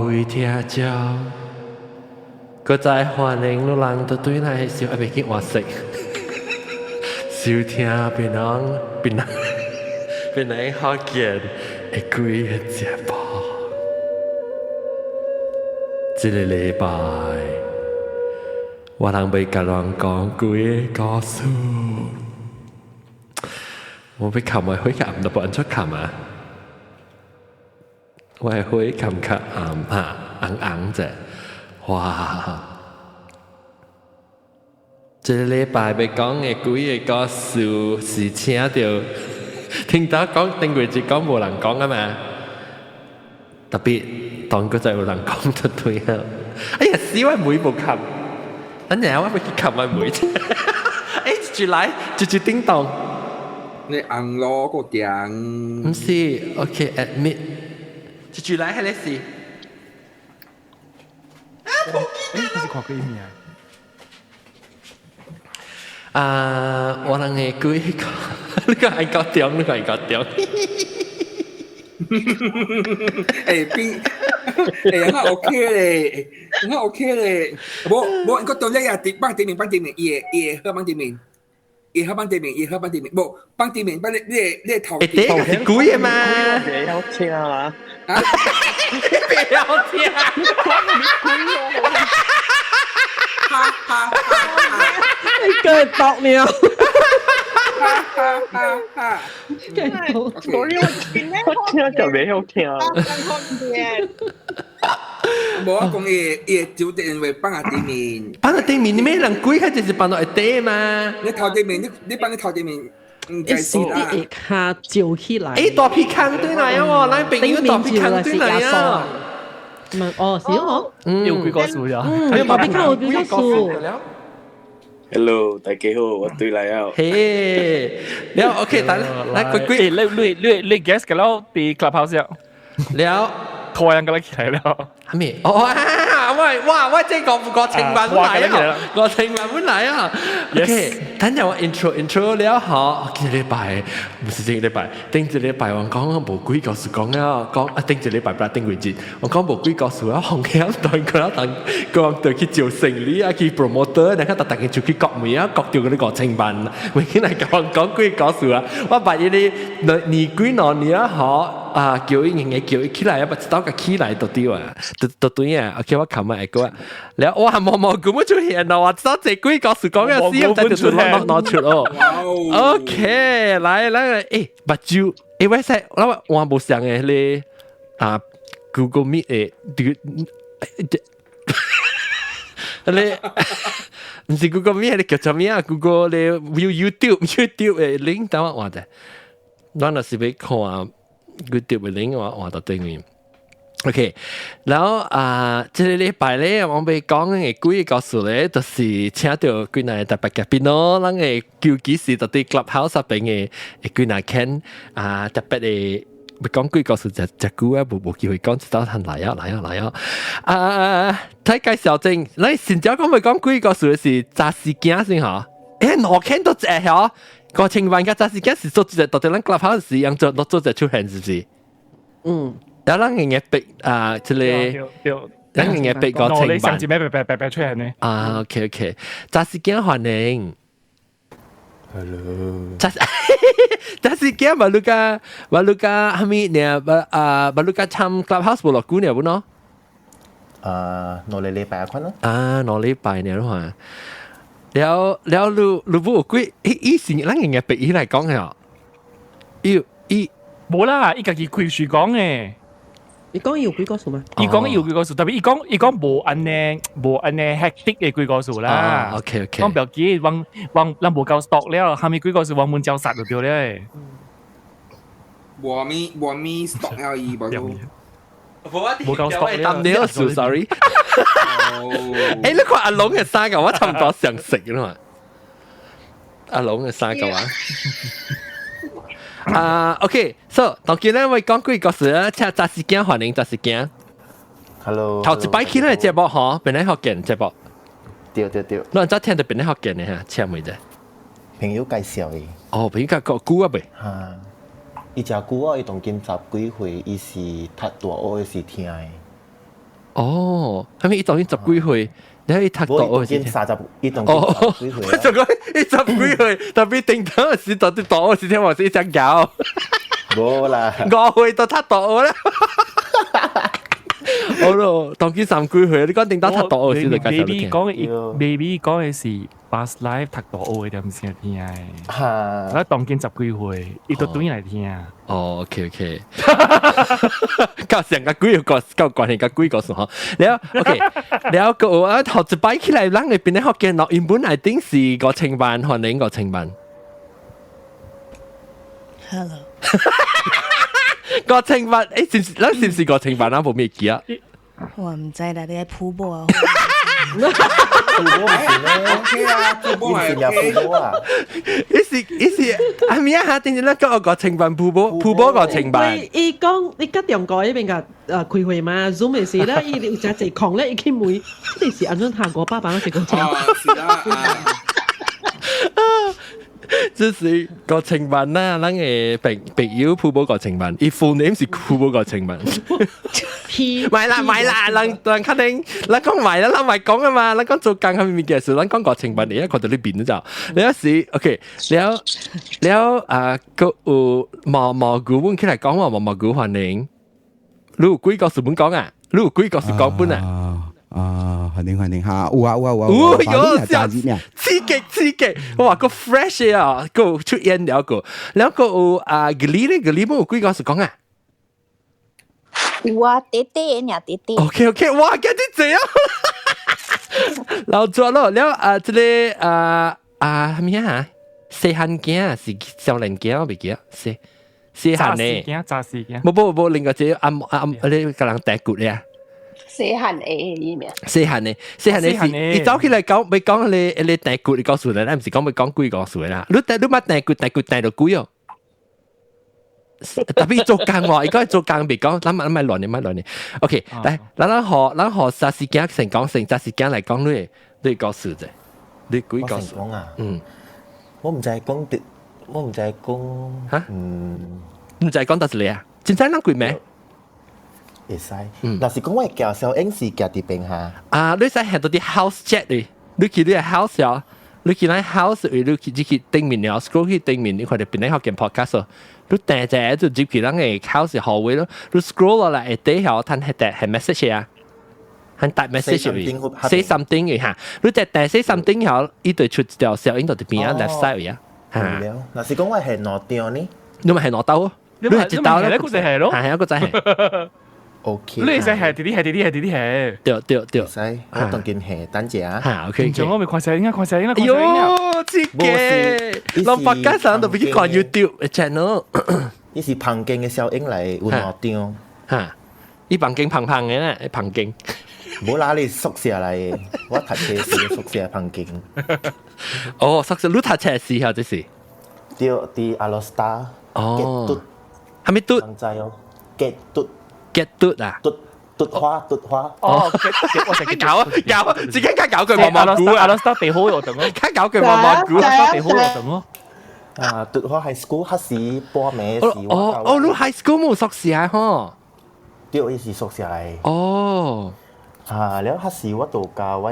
位聽眾，閣再歡迎你人都對來小阿未去換色，收聽檳榔檳榔檳榔福建的幾个節目。這个禮拜，我人欲共人講幾个故事。我欲冚我血壓毋都無按怎冚啊！我的血冚較暗哈，紅紅者，哇！這个禮拜欲講的幾个故事是請著聽到講頂過一講無人講啊嘛，特別當閣再有人講就對啊！哎呀，死我妹無冚，等陣我欲去冚我妹。哎，一來一一叮當。你紅攞個點？毋是，OK，admit。一句來，彼个是。啊，欸，這是看過名。啊，我人的幾個，你講愛搞中，你講愛搞中。欸，邊，欸，我 OK 咧，我 OK 咧，無無，我到你啊，放對面，放對面，伊會伊會好放對面。伊好放對面，伊好放對面，無放對面，放你你你頭。欸，這個是鬼的嘛？袂曉聽啊！袂曉聽。鬼哦！哈哈哈！你個毒了。哈哈哈哈！我聽就袂曉聽。無我講伊伊就電話放喺對面。放喺對面，你咩人鬼？佢就是放到下底嘛。你頭對面，你你放你頭對面，應該是啲下照起來。欸，大皮坑對來啊！喎，咱朋友大皮坑對來啊！唔哦，是哦，有幾個數呀？嗯，大皮坑有幾個數？ Hello，大家好，我對來啊。嘿，了 OK，等來鬼鬼，你你你你 guess 個了，佇 Clubhouse 了，突然個起來了。係咪？哦啊！喂，哇！我這個個情萬本來啊，個情萬本來啊。OK，等陣我 intro intro 了嗬，今個禮拜毋是這個禮拜，頂一禮拜我講無鬼故事講了，講啊頂一禮拜不啦頂幾日，我講無鬼故事啊，紅險當個啦當個對去做生理啊，去 promoter，然後逐逐個出去國門啊，國掉嗰啲5000萬，永遠來講講鬼故事啊，我捌伊個年幾兩年啊嗬。啊，叫伊硬硬叫伊起來啊，不知道個起來就對啊，就就對啊。OK，我琴日會過啊，了哇，毛毛咁樣出現咯，我知道這鬼故事講嘅死，就就攞攞出咯。OK，來來，欸，目睭，欸，我使我我無上嘅咧啊，Google Meet 的，你毋是 Google Meet，你叫做咩啊？Google 咧 view YouTube YouTube 的 link，等我換者，咱若是欲看。YouTube 的 link 我換到對面。OK，然後啊，這個禮拜咧，我欲講的幾个故事咧，就是請著幾若特別嘉賓咯，咱的尤其是佇 Clubhouse 入邊的幾若 Ken 啊，特別的欲講幾個故事，誠誠久啊，無無機會講，直到他來啊來啊來啊！啊，睇介紹正，咱先只講欲講幾個故事是雜事件先嗬，欸，兩 Ken 都一個嗬。5000萬佮雜事件是做一個，到底咱 Clubhouse 是用做做做出現是毋是？嗯。然後咱硬硬逼啊，這個，咱硬硬逼5000萬。上次咩白白白白出現呢？啊，OK OK，雜事件歡迎。 Hello。雜雜事件嘛，你個嘛你個蝦米呢？啊，嘛你個參 Clubhouse 無落久呢，不喏？啊，兩個禮拜啊款咯。啊，兩禮拜呢，話。了了，你你無有幾？伊是咱硬硬逼伊來講的，伊伊無啦，伊家己開始講的。你講有鬼故事嗎？伊講有鬼故事，特別伊講伊講無按呢無按呢 hectic 的鬼故事啦。 OK OK。講表記，往往咱無夠 stock 了，蝦米鬼故事往門招殺就對了。無咪無咪 stock 了伊無。無夠 stock 了。了，sorry。欸，你看阿龍的衫個，我差不多相識啦嘛。阿龍的衫個啊。啊，OK，so 當今咧我講幾個故事啊，請雜事件歡迎雜事件。 Hello。頭一擺起來節目嗬，檳榔福建節目。對對對。你早聽著檳榔福建的哈，請問者？朋友介紹的。哦，朋友介紹久啊未？哈，伊誠久啊，伊當今十幾歲，伊是讀大學時聽的。哦，係咪伊當今十幾歲？你伊讀大學時？ 30，伊當哦，幾歲？我就講伊十幾歲，特別叮當時到啲大學時聽話是一隻狗。無啦，5歲到讀大學啦。好咯，當今三幾歲，你講叮當讀大學時就介紹 baby 講伊 baby 講的是 past life 讀大學的點先聽的。哈，我當今十幾歲，伊都轉來聽。哦，OK OK，較上個幾個夠關係個幾個數嗬。了 OK，了個啊學一擺起來，咱會變咧學見咯。原本係頂是5000萬，歡迎5000萬。 Hello。 5000萬，誒，是唔是？咱是唔是5000萬啊？無咩記啊？我唔知啦，你喺鋪波啊？父母唔是咩？OK 啊，父母係有父母啊。伊是伊是阿咩啊？定是咱講5000萬鋪波鋪波5000萬。伊講你吉中國嗰邊個開會嘛，Zoom 嘅時咧，伊有真濟空咧，伊去問，這是按怎下過爸爸是5000。是啦。這是5000萬啦，咱嘅朋朋友鋪波5000萬，伊 full name 是鋪波5000萬。唔係啦，唔係啦，人人肯定，咱講唔係啦，咱唔係講啊嘛，咱講做工係物件事，咱講5000萬，你一看到你變咗就，你有時 OK，了了啊，個有毛毛菇阮起來講話毛毛菇歡迎，你有幾個是本講啊？你有幾個是講本啊？啊，歡迎歡迎嚇，有啊有啊有啊，有喲，刺激刺激，哇個 fresh 啊，個出現了個，了個有啊，格里咧格里冇有幾個是講啊？有啊，弟弟爾弟弟。 OK OK，哇，今日這樣，老咗咯，了啊，這個啊啊咩啊？細漢囝是少年囝，我未記得，細細漢呢？雜事囝。冇冇冇，另外一個阿阿你個人大骨咧啊？細漢的伊名。細漢的，細漢的是，伊走起來講，欲講你你大骨，你告訴咱，咱毋是講欲講鬼故事啦。你你捌大骨大骨大到鬼哦？特別做工喎，伊講做工袂講，咱咱莫亂哩，莫亂哩。OK，來，咱咱學咱學啥時間先講先，啥時間來講你你故事者，你鬼故事。講啊？嗯，我毋知講的，我毋知講。嚇？嗯，毋知講佗一個啊？真知咱鬼名？會使。若是講我會寄小影是寄佇邊下。啊，你使下到啲 house chat 哩，你去你個 house 哦，你去咱 house 位，你去入去頂面了，scroll 去頂面，你看到邊個學見 podcast 哦，你訂者就入去咱個 house 號位咯，你 scroll 落來下底下，趁係係 message 啊，係打 message 位，say something 嘅嚇，你就訂 say something 後，伊就出一條小影到佇邊啊 left side 位啊，嚇。若是講我係兩張呢？你咪係兩兜，你係一兜咧，個就係咯，係一個就係。 OK，你使係弟弟係弟弟係弟弟係，對對對，使我當見係等者。嚇，OK。我未看晒，應該看晒，應該看晒。喲，刺激！老百家上都俾佢看 YouTube channel。伊是房間嘅小影嚟，有兩張。嚇，伊房間胖胖嘅咧，房間。無啦，你宿舍嚟，我讀冊時宿舍房間。哦，宿舍你讀冊時候這是？對，佇阿羅斯達。哦。係咪嘟？唔知哦，get 嘟。 get 嘟啊！嘟嘟花嘟花。哦，搞啊搞啊，自己較搞佢毛毛菇啊！阿羅斯達地好活動咯，較搞佢毛毛菇，阿羅斯達地好活動咯。啊，嘟花 high school 彼時半暝時。哦哦，你 high school 無宿舍吼？對，伊是宿舍來。哦。啊，了彼時我就佮我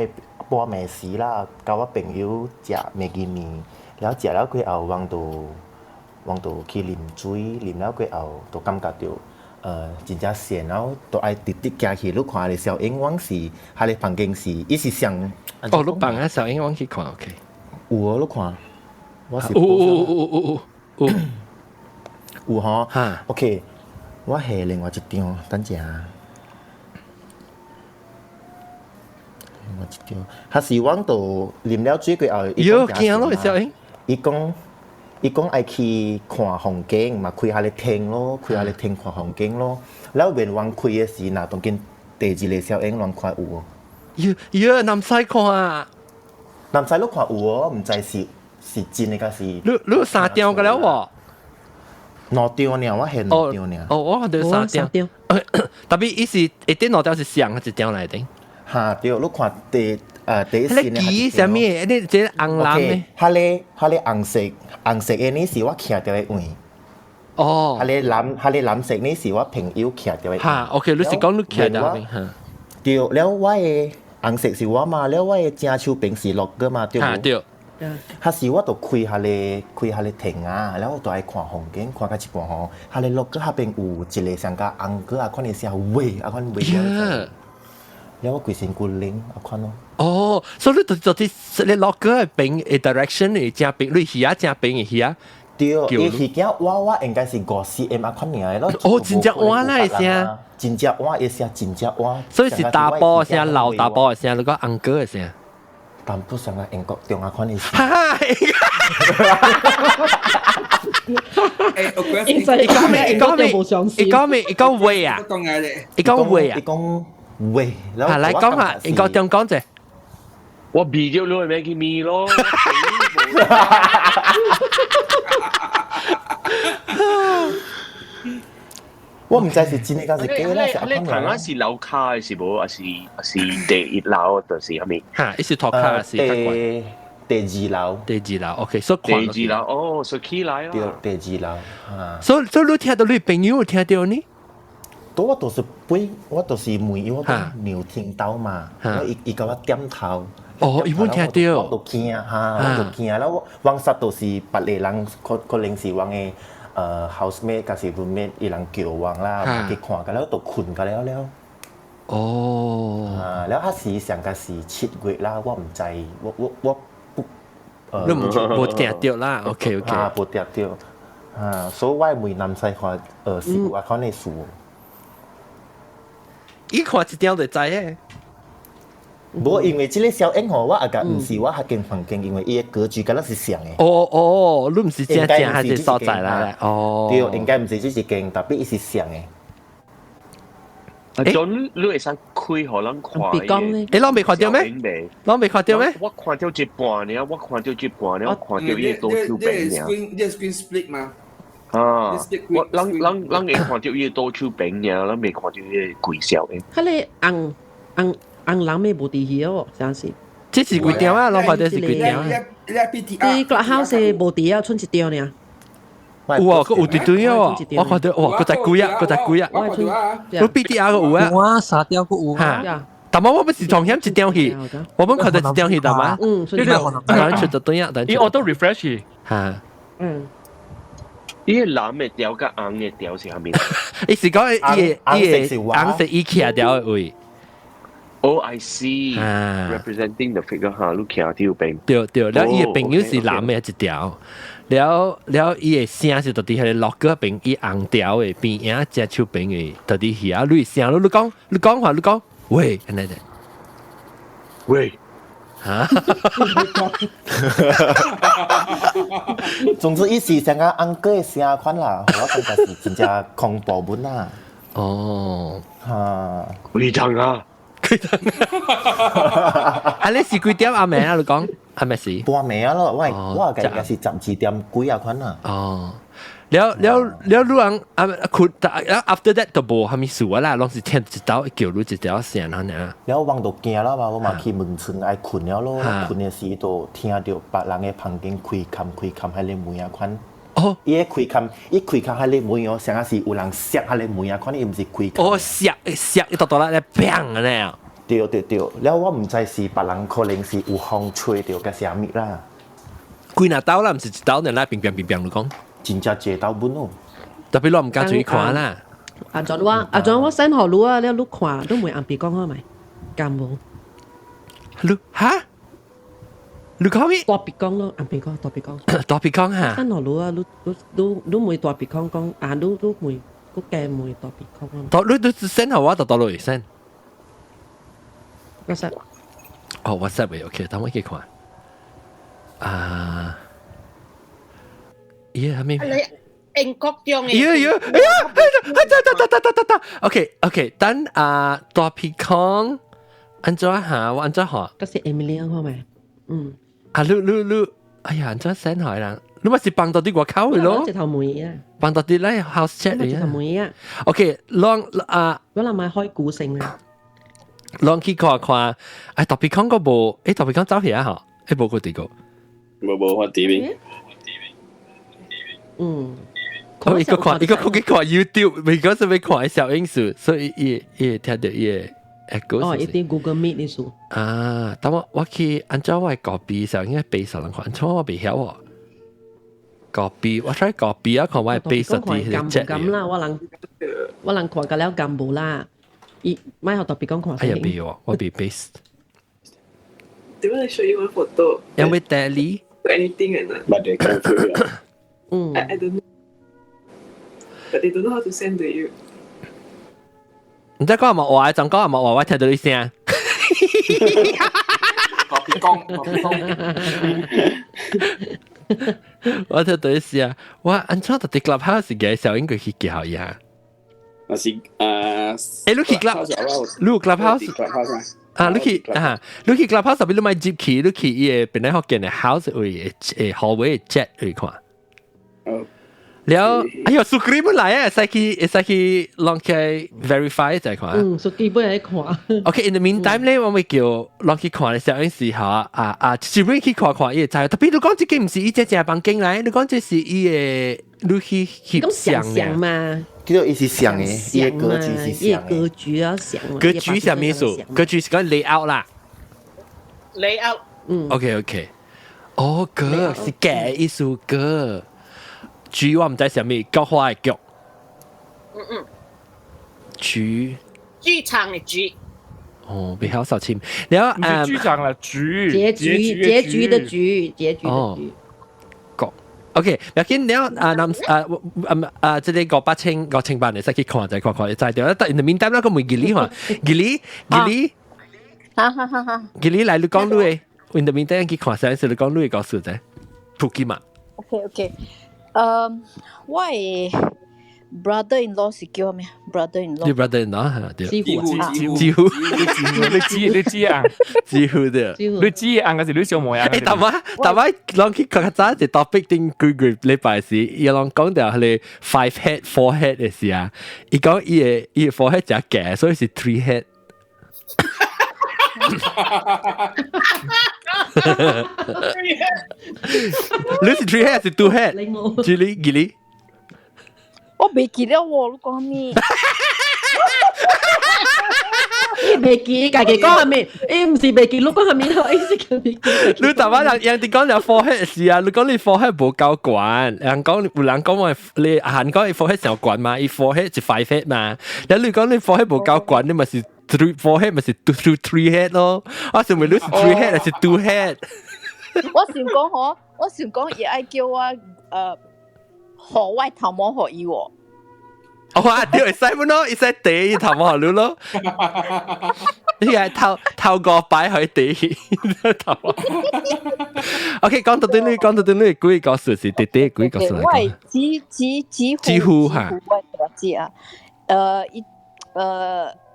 半暝時啦，佮我朋友食麥記麵，了食了過後，阮就阮就去啉水，啉了過後就感覺著。真正跣，然後都愛直直行去。你看個小英，阮是，彼个房間是，伊是上。哦，你房啊，小英，阮去看，OK。有哦，你看，我是。有有有有有有。有吼。OK，我下另外一張，等者。另外一張，彼時阮就啉了水過後，喲，驚咯，小英。伊講。伊講愛去看風景，嘛開下咧天咯，開下咧天看風景咯。了面往開的時，若當見第二個小影，亂看有哦。喲喲，南西看啊！南西你看有哦，毋知是是真的，抑是？你你有三張個了無？兩張爾，我係兩張爾。哦，我看到三張。特別伊是一點兩張是上一張來的。哈對，你看第一線的。你記啥物？你這紅藍的？彼個紅色紅色的呢是我徛著的位。哦。彼個藍彼個藍色呢是我朋友徛著的。哈，OK，你是講你徛著的哈？對，了我的紅色是我嘛，了我的正手邊是 locker 嘛，對無？對。彼時我就開彼个廳啊，了我就愛看風景，看到一半吼，彼个 locker 彼邊有一個像個 uncle 仔款的聲，喂，仔款喂。了我規身骨冷仔款咯。哦，所以你就你 locker 邊的 direction 的正邊，你耳仔正邊的耳。對，伊耳仔我應該是5 cm 仔款爾的咯。哦，真正倚啦聲。真正倚的聲，真正倚。所以是查埔的聲，老查埔的聲，你講 uncle 的聲。淡薄像個英國中仔款的聲。哈哈，伊講咩？伊講咩？伊講咩？伊講喂啊！伊講喂啊！伊講喂。啊，來講下，英國中講者。我避咗你咪去咪咯。我毋知是真的還是假啦，是你堂仔是樓跤的是無？還是還是第一樓？就是啥物？哈，伊是塗跤是第二樓。第二樓，OK，所以第二樓哦，所以起來啦。對，第二樓。所以你聽到你朋友有聽到呢？都我就是背，我就是問伊，我講你有聽到嘛？我伊伊共我點頭。哦，伊本聽到。我就驚哈，我就驚了。我往實就是別個人，可能是阮的housemate，抑是 roommate，伊人叫阮啦，去看，甲了就睏甲了了。哦。啊，了彼時上個是7月啦，我毋知，我不。你無聽到啦？OK OK。啊，無聽到。啊，所以我問南西看，是有仔款的事。伊看一點就知的。無，因為這个小影吼，我阿個毋是我彼間房間，因為伊的格局敢若是像的。哦哦，你毋是正正彼个所在啦。哦，對，應該毋是這一間，特別伊是像的。阿 John，你會使開予咱看？別講咧。欸，攏未看著咩？攏未看著咩？我看著一半爾，我看著一半爾，我看著伊的左手邊爾。你 screen split 嘛？啊！我咱會看著伊的左手邊爾，咱未看著伊的規小的。彼个紅紅。紅人咩無佇去哦，真是。這是幾點啊？攏看著是幾點啊？佇 Clubhouse 無佇啊，賰一張爾。有啊，閣有佇對哦。我看著哇，閣在幾啊？閣在幾啊？我 BTR 閣有啊。有啊，沙雕閣有啊。但我們是同險一張去，我們看著一張去，對嗎？嗯，對對。等出就對啊，等。伊 auto refresh 去。嚇。嗯。伊個藍的條佮紅的條是啥物？伊是講伊個伊個紅色伊徛條的位。 Oh, I see. Representing the figure 哈，你徛佇邊。對對，了伊的朋友是藍的一條，了了伊的聲是佇彼个 locker 邊，伊紅條的邊影正手邊的，佇遐你聲，你講你講話，你講喂，按呢者。喂。嚇！總之，伊是像個 uncle 的聲款啦，我感覺是真正恐怖本啦。哦。嚇！幾張啊？啊！你是幾點阿暝啊？你講係咪是？半暝啊咯，我我應該是12點幾啊款啊。哦，了了了，你人啊睏，after that 就無啥物事啊啦，攏是聽一道叫你一條聲啊爾。了我就驚啦嘛，我嘛去門窗愛睏了咯，睏的時就聽著別人的房間開冚開冚彼个門仔款。哦，伊个開冚，伊開冚彼个門哦，像啊是有人摔彼个門仔款，伊毋是開。哦，摔摔一道道咧，砰按呢啊！對對對，了我毋知是別人可能是有風吹著抑啥物啦。幾若兜啦，毋是一兜爾啦，乒乒乒乒你講。真正濟兜本哦。特別我毋敢出去看啦。阿陣我阿陣我 send 予你啊，了你看，你問紅鼻講好未？敢無？你哈？你講咩？大鼻講咯，紅鼻講，大鼻講。大鼻講哈？ send 予你啊，你你你你問大鼻講講啊，你你問，閣加問大鼻講啊。大你你 send 予我，就倒落去 send。 WhatsApp。哦，WhatsApp 的 OK，等我去看。啊，咦，係咪？你英國中的。咦咦，哎呀，哎呀，得得得得得得，OK OK，等啊大鼻孔，按怎下？我按怎下？這是 Emily 好未？嗯。啊，你你你，哎呀，按怎 send 予人？你咪是放到佇外口的咯？一頭梅啊！放到佇咧 house chat 一頭梅啊！OK，攏啊，我諗買開古城啊。攏去看看，哎，大鼻孔閣無，欸，大鼻孔走去啊吼，欸，無閣佇個。無無我佇邊。嗯。我伊閣看，伊閣去看 YouTube，未講是欲看小英數，所以伊伊會聽著伊個。Echo。哦，一定 Google Meet 你數。啊，等我去按照我嘅 copy 時候應該 paste 人看，按照我未曉喎。copy 我 try copy 啊，看我 paste 啲撳撳啦，我人看個了撳無啦，伊咪學特別講看。哎呀，未喎，我未 paste。 They want to show you one photo. 有冇 tally？ Anything or not? But they can't figure out. I don't know. But they don't know how to send to you. 唔知講係咪話，就講係咪話，我聽到你聲。特別講，特別講。我聽到你聲，我按怎特別 Clubhouse 嘅時候應該去叫呀。我是啊，誒，你去 club，你有 Clubhouse 啊？你去啊？你去 Clubhouse 入邊你咪接去，你去伊個本來福建嘅 house 位誒 hallway chat 位看。了，哎呦，蘇基本來啊，會使去攏去 verify 再看。嗯，蘇基本來看。 OK，in the meantime 咧，我會叫攏去看嘅時候，時候啊，隨便去看看伊會知。特別你講這個毋是伊這隻房間來，你講這是伊個你去翕相嘅嘛？叫做伊是像嘅，伊個格局是像嘅。格局要像。格局啥物意思？格局是講 layout 啦。 layout。嗯。 OK OK。哦，格是格意思格。菊我毋知啥物，菊花的菊。菊。劇場的劇。哦，比較少聽。然後唔是劇場啦，局。結局，結局的局，結局的局。局。OK，要緊了啊，南啊啊啊，這個500千5000萬會使去看再看看，會知著。但 in the meantime，我個問吉利嘛，吉利吉利，哈哈哈哈。吉利來你講你的，in the meantime 去看啥？是你講你的故事者，普吉嘛。 OK OK。我的 brother in law 是叫咩？brother in law。你 brother in law 嚇對。幾乎幾乎你知你知啊？幾乎對。你知啊？還是你小妹啊？誒，大媽大媽，攏去較早一 topic 頂幾個禮拜時，伊攏講到彼个 five head four head 的時啊，伊講伊个 forehead 誠懸，所以是 three head。你是 three head 還是 two head？吉利吉利，我袂記得喎，你講咩？伊袂記，家己講啥物？伊毋是袂記，你講啥物？伊是叫袂記。你逐擺人人哋講了 forehead 是啊，你講你 forehead 無夠懸，人講有人講話你韓講伊 forehead 上懸嘛，伊 forehead 是 five head 嘛，但你講你 forehead 無夠懸，你咪是 three forehead 咪是 two two three head 咯。我想問你是 three head 還是 two head？我想講嗬，我想講伊愛叫我予我頭毛予伊喎。哦，對，會使唔咯？會使地伊頭毛予你咯。你係頭頭個擺去地頭。OK，講到對你，講到對你，幾個故事是弟弟幾個故事我係幾幾幾幾乎嚇，我大姐啊，伊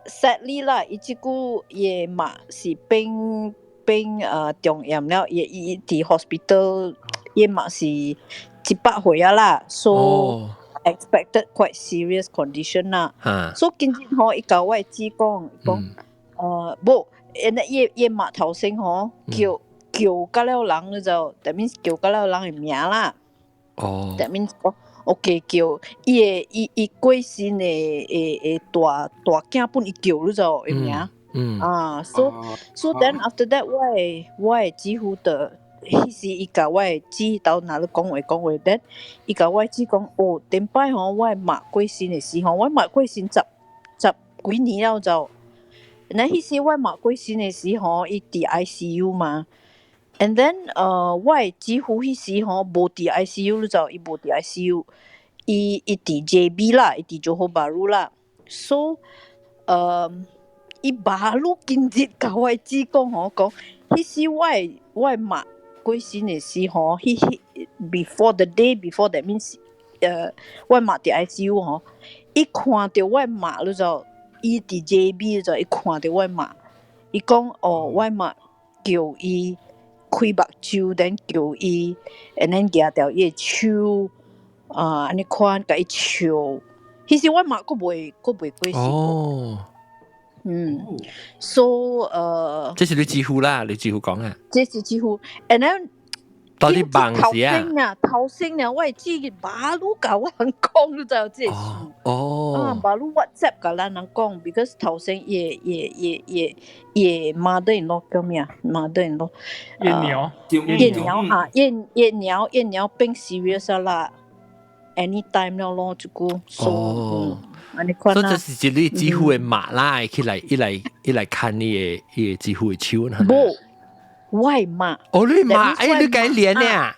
sadly 啦，伊這久伊嘛是變中炎了，伊伊佇 hospital，伊嘛是100歲啊啦，so expected quite serious condition 啦。所以今日吼，伊共我的姊講，講無，因伊伊媽頭先吼叫叫甲了人，你就 that means 叫甲了人的名啦。哦。 that means 講，OK 叫伊的伊伊過身的大大囝本伊叫你就的名。啊，so then after that 我的姊夫就彼時伊共我的姊兜若咧講話講話，then 伊共我的姊講，哦，頂擺吼我的媽過身的時吼，我媽過身十幾年了就，那彼時我媽過身的時吼，伊佇 ICU 嘛，and then 我的姊夫彼時吼無佇 ICU 你知，伊無佇 ICU，伊佇 JB 啦，伊佇 Johor Bahru 啦，so 伊爸愈今日共我的姊講吼，講彼時我的媽過身的時吼，彼 before the day before that means 我媽佇 ICU 吼，伊看著我媽你知，伊佇 JB 就伊看著我媽，伊講哦，我媽叫伊開目睭，then 叫伊，and then 舉著伊的手，啊，按呢款共伊笑。彼時我媽閣未過身。哦。嗯，so 這是你姊夫啦，你姊夫講啊。這是姊夫，and then 到底房頭時啊？先啊，頭先啊，我會姊馬路共我人講，你知有這個事。啊，馬路 WhatsApp 共咱人講，because 頭先伊伊伊伊伊 mother in law 叫咩啊？mother in law 燕鳥，燕鳥啊，燕燕鳥燕鳥變 serious 啦，anytime 了咯，這個 so 按呢款所以啦。就是一你姊夫的媽啦，起來一來一來牽你的伊的姊夫的手，係咪？無，我的媽。哦，你媽，哎，你共連啊？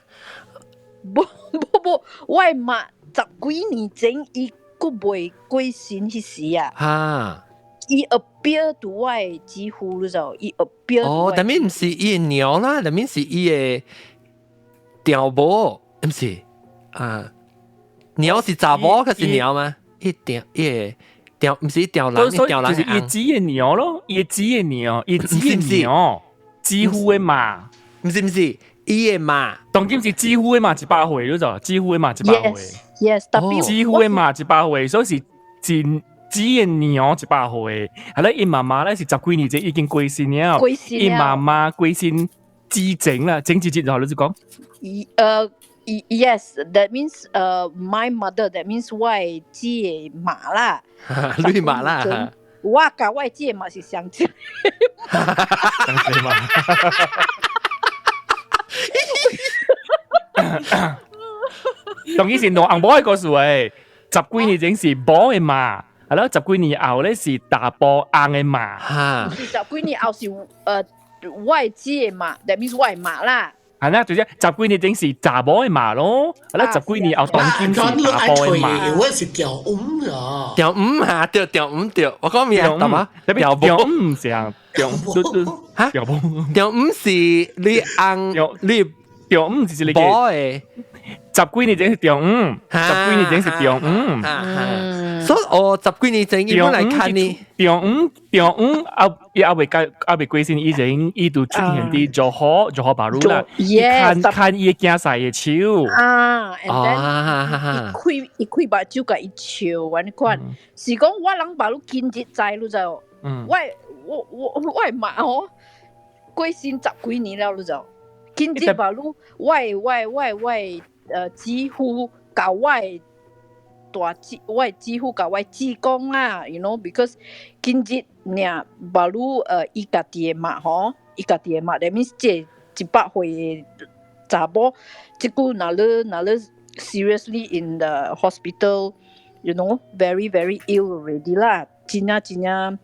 無無無，我的媽十幾年前伊閣未過身彼時啊。伊 appear to 我的姊夫，你知無？伊 appear 哦，但面毋是伊的娘啦，但面是伊的調某，毋是啊？娘是查某，還是娘嗎？伊調伊的調，毋是調人，所以調人就是伊姊的娘咯，伊姊的娘，伊姊的娘，姊夫的媽，毋是毋是，伊的媽，當今是姊夫的媽100歲，你知？姊夫的媽100歲，yes，特別姊夫的媽一百歲，所以是是姊的娘一百歲，係咧，伊媽媽咧是十幾年前已經過身了，過身了伊媽媽過身之前啦，前一日就你就講，Yes，that means my mother，that means 我的姊的媽啦，你媽啦，我佮我的姊的媽是相親。相親嘛。當然是兩翁某的故事誒，十幾年前是某的媽，係咯，十幾年後咧是查埔翁的媽。哈，是十幾年後是我的姊的媽，that means 我的媽啦。係啦，就是十幾年前是查某的媽咯，係啦，十幾年後當今是查埔的媽。我是調五啊，調五嚇，對調五對，我講咩啊？大媽，調調五是啊，調五嚇，調五，調五是你翁，你調五就是你某的。十幾年前是中午，十幾年前是中午。所以我十幾年前伊本來看你，中午中午啊，伊猶未過猶未過身以前，伊就出現佇柔佛柔佛巴魯啦，伊牽牽伊的囝婿的手。啊，and then 伊開伊開目睭共伊笑，按呢款是講我人巴魯今日知你知無？我我我我的媽吼過身十幾年了，你知無？今日巴魯我的我的我的我的姊夫共我的大姊，我的姊夫共我的姊講啊，you know，because 今日爾巴魯伊家己的媽吼，伊家己的媽，that means 這100歲的查某，這久若你若你 seriously in the hospital，you know，very very ill already 啦，真正真正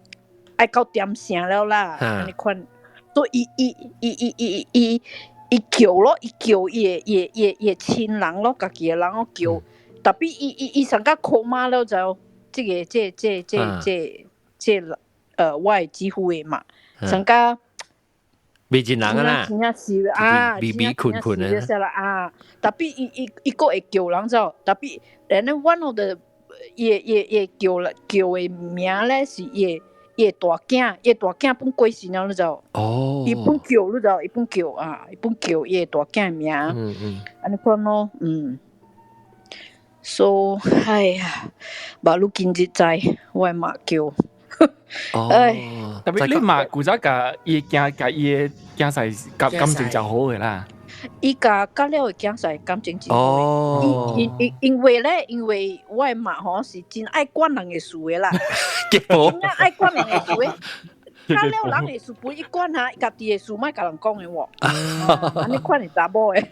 愛到點聲了啦，按呢款，所以伊伊伊伊伊伊。伊叫咯，伊叫伊的伊的伊的伊的親人咯，家己的人咯叫，特別伊伊伊上甲 coma 了就，這個這這這這這我的姊夫的嘛，上甲未見人啊啦，真正是啊，微微困困的啦啊，特別伊伊伊閣會叫人就，特別 and then one of the 伊伊伊叫了叫的名咧是伊。伊大囝，伊大囝本過身了，你知無？哦，伊本叫你知無？伊本叫啊，伊本叫伊大囝名。嗯嗯，按呢款咯，嗯。So，哎呀，巴魯今日知，我的媽叫。哦，特別你媽古早共伊囝共伊的囝婿感感情就好的啦。伊共佮了的囝婿感情真好。哦，因因因為咧，因為我的媽吼是真愛管人的事的啦，結果真愛管人的事的。佮了人的事不伊管哈，伊家己的事莫共人講的喎。按呢款的查某的，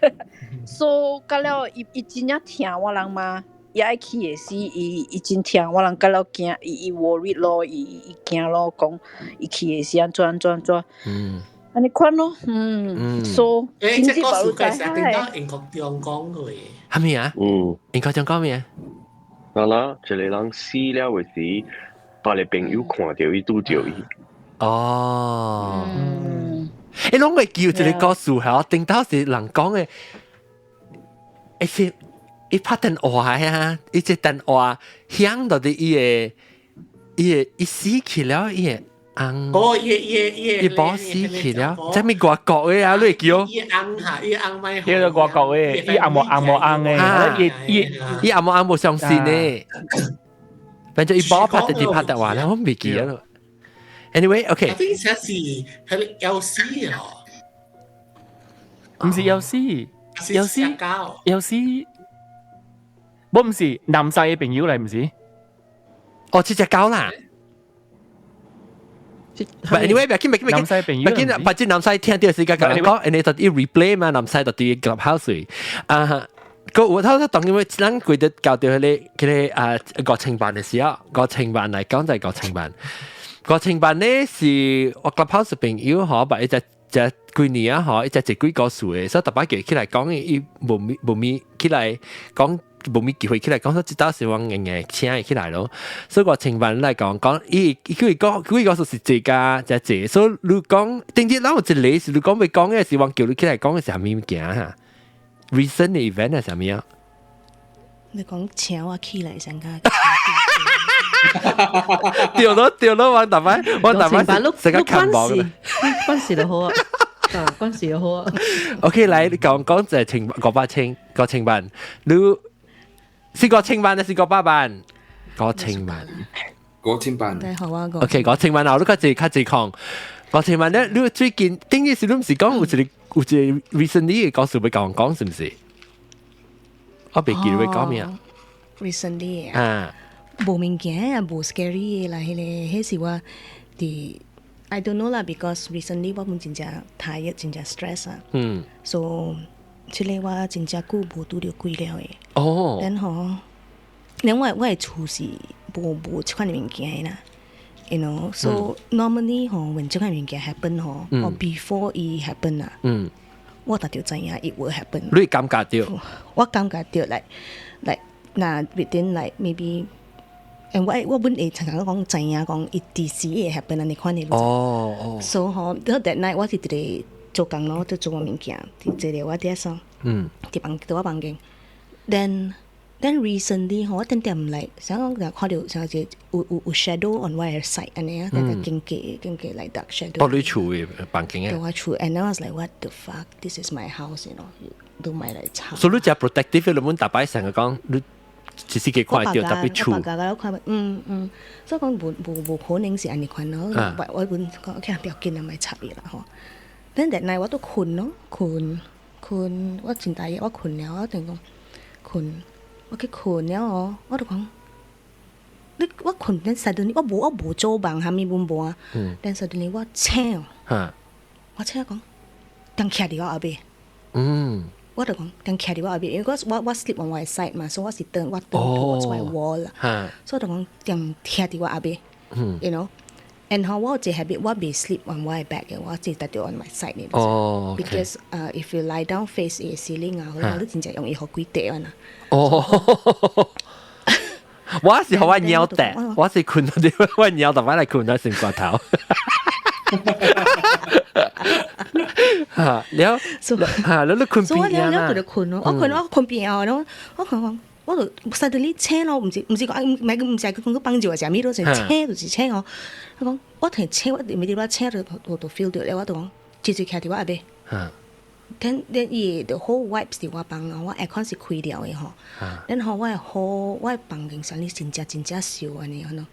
所以佮了伊伊真正疼我人媽，伊愛去的時，伊伊真疼我人，佮了驚，伊伊 worry 咯，伊伊驚咯，講伊去的時按怎按怎按怎。嗯。按呢款咯，嗯，所以，這個故事係頂到英國中講過。係咪啊？嗯，英國中講咩？嗱啦，一個人死了的時，別個朋友看著伊，拄著伊。哦。欸，攏會記一個故事係頂頭是人講的，欸是伊拍電話啊，伊這電話響到佇伊的伊的伊死去了，伊的翁。哦，伊伊伊伊某死去了，這物外國的啊，你會記哦？伊翁哈，伊翁咪。伊個外國的，伊翁無翁無翁的，伊伊伊翁無翁無相信的。反正伊某拍電拍電話咧，我未記得咯。Anyway，OK。我聽寫是係 L C 哦，毋是 L C，有時有時，我唔是南西嘅朋友嚟，唔是？哦，這隻狗啦。But anyway，別緊別緊別緊，南西朋友，別緊，反正南西聽到時間講講，你就要 replay 嘛，南西就佇 clubhouse 啊。個我頭先當因為咱規日搞到彼個啊5000萬的時候，五千萬來講就係五千萬。五千萬咧是我 clubhouse 朋友嗬，把一隻隻幾年啊嗬，一隻一幾個數的，所以特別叫起來講，伊無咪無咪起來講。無咪機會起來講，說這道是我硬硬請伊起來咯。所以五千萬來講講，伊伊佢講佢講說是這家這這，所以你講，頂啲咱有一個是你講欲講的是，我叫你起來講的是啥物物件哈？Recent event 係啥物啊？你講請我起來參加。對咯對咯，我逐擺我逐擺成個看網啦，關事就好啊，啊關事就好啊。 OK，來你講講就係千500千5000萬，你是5000萬還是500萬？五千萬，5000萬。對，好啊， OK，五千萬啊，你較濟較濟講。五千萬咧，你最近頂日是你毋是講有一個有一個 recently 的故事欲共我講是毋是？我袂記得欲講咩啊。 Recently 啊，無物件啊，無 scary 的啦，彼個彼是我佇 I don't know 啦，because recently 我本真正 tired，真正 stress 啊。So 這個我真正久無拄著鬼了的。然後，然後我的厝是無這款的物件的啦。So normally 吼，when 這款物件 happen 吼，or before 伊 happen 啊，我就知影 it will happen。你會感覺著？我感覺著 like 若 within like maybe，我本會常常講知影講伊佇時會 happen 按呢款的。So 吼，到 that night 我是佇咧做工咯，佇做我物件，佇坐咧我 desk 佇房佇我房間。Then recently 吼，我點點來，想講就看著像一個有 shadow on 我的 side 按呢啊，那個經過經過 like dark shadow。到你厝的房間佇我厝，and I was like what the fuck, this is my house，都莫來吵。所以你真 protective，你阮逐擺成日講，你只是給看著特別厝。我別家我看，所以講無可能是按呢款咯。我本講 OK 不要緊啊，莫插伊啦吼。Then that night 我都睏咯，睏睏，我真大熱，我睏了，我定講睏，我去睏了哦，我就講，你我睏 then suddenly 我無做夢，啥物阮無啊。Then suddenly 我醒哦，我醒講，人徛佇我後壁。我就講，人徛佇我後壁，因為我 sleep on 我的 side 嘛，所以我是轉我轉 towards 我的 wall 啦。所以我就講，人徛佇我後壁。And 吼，我有一個 habit，我袂 sleep on 我的 back 的，我只直直 on my side 的。Because if you lie down face 的 ceiling 啊，你真正容易予鬼趯啊。哦，我是予我貓趯，我是睏到啲我貓逐擺來睏到成骨頭。嚇，了嚇，你睏邊啊？了了就睏咯，我睏我睏邊啊，然後我睏講。我就 suddenly 醒咯，毋是講毋是講去幫助啊，啥物都是醒就是醒哦。我講我提醒我未伫我醒就我就 feel 著了，我就講直直徛佇我後壁。Then 伊的 whole vibes 佇我房啊，我 aircon 是開了的吼。然後我的 whole 我的房間啥物真正真正燒按呢款咯。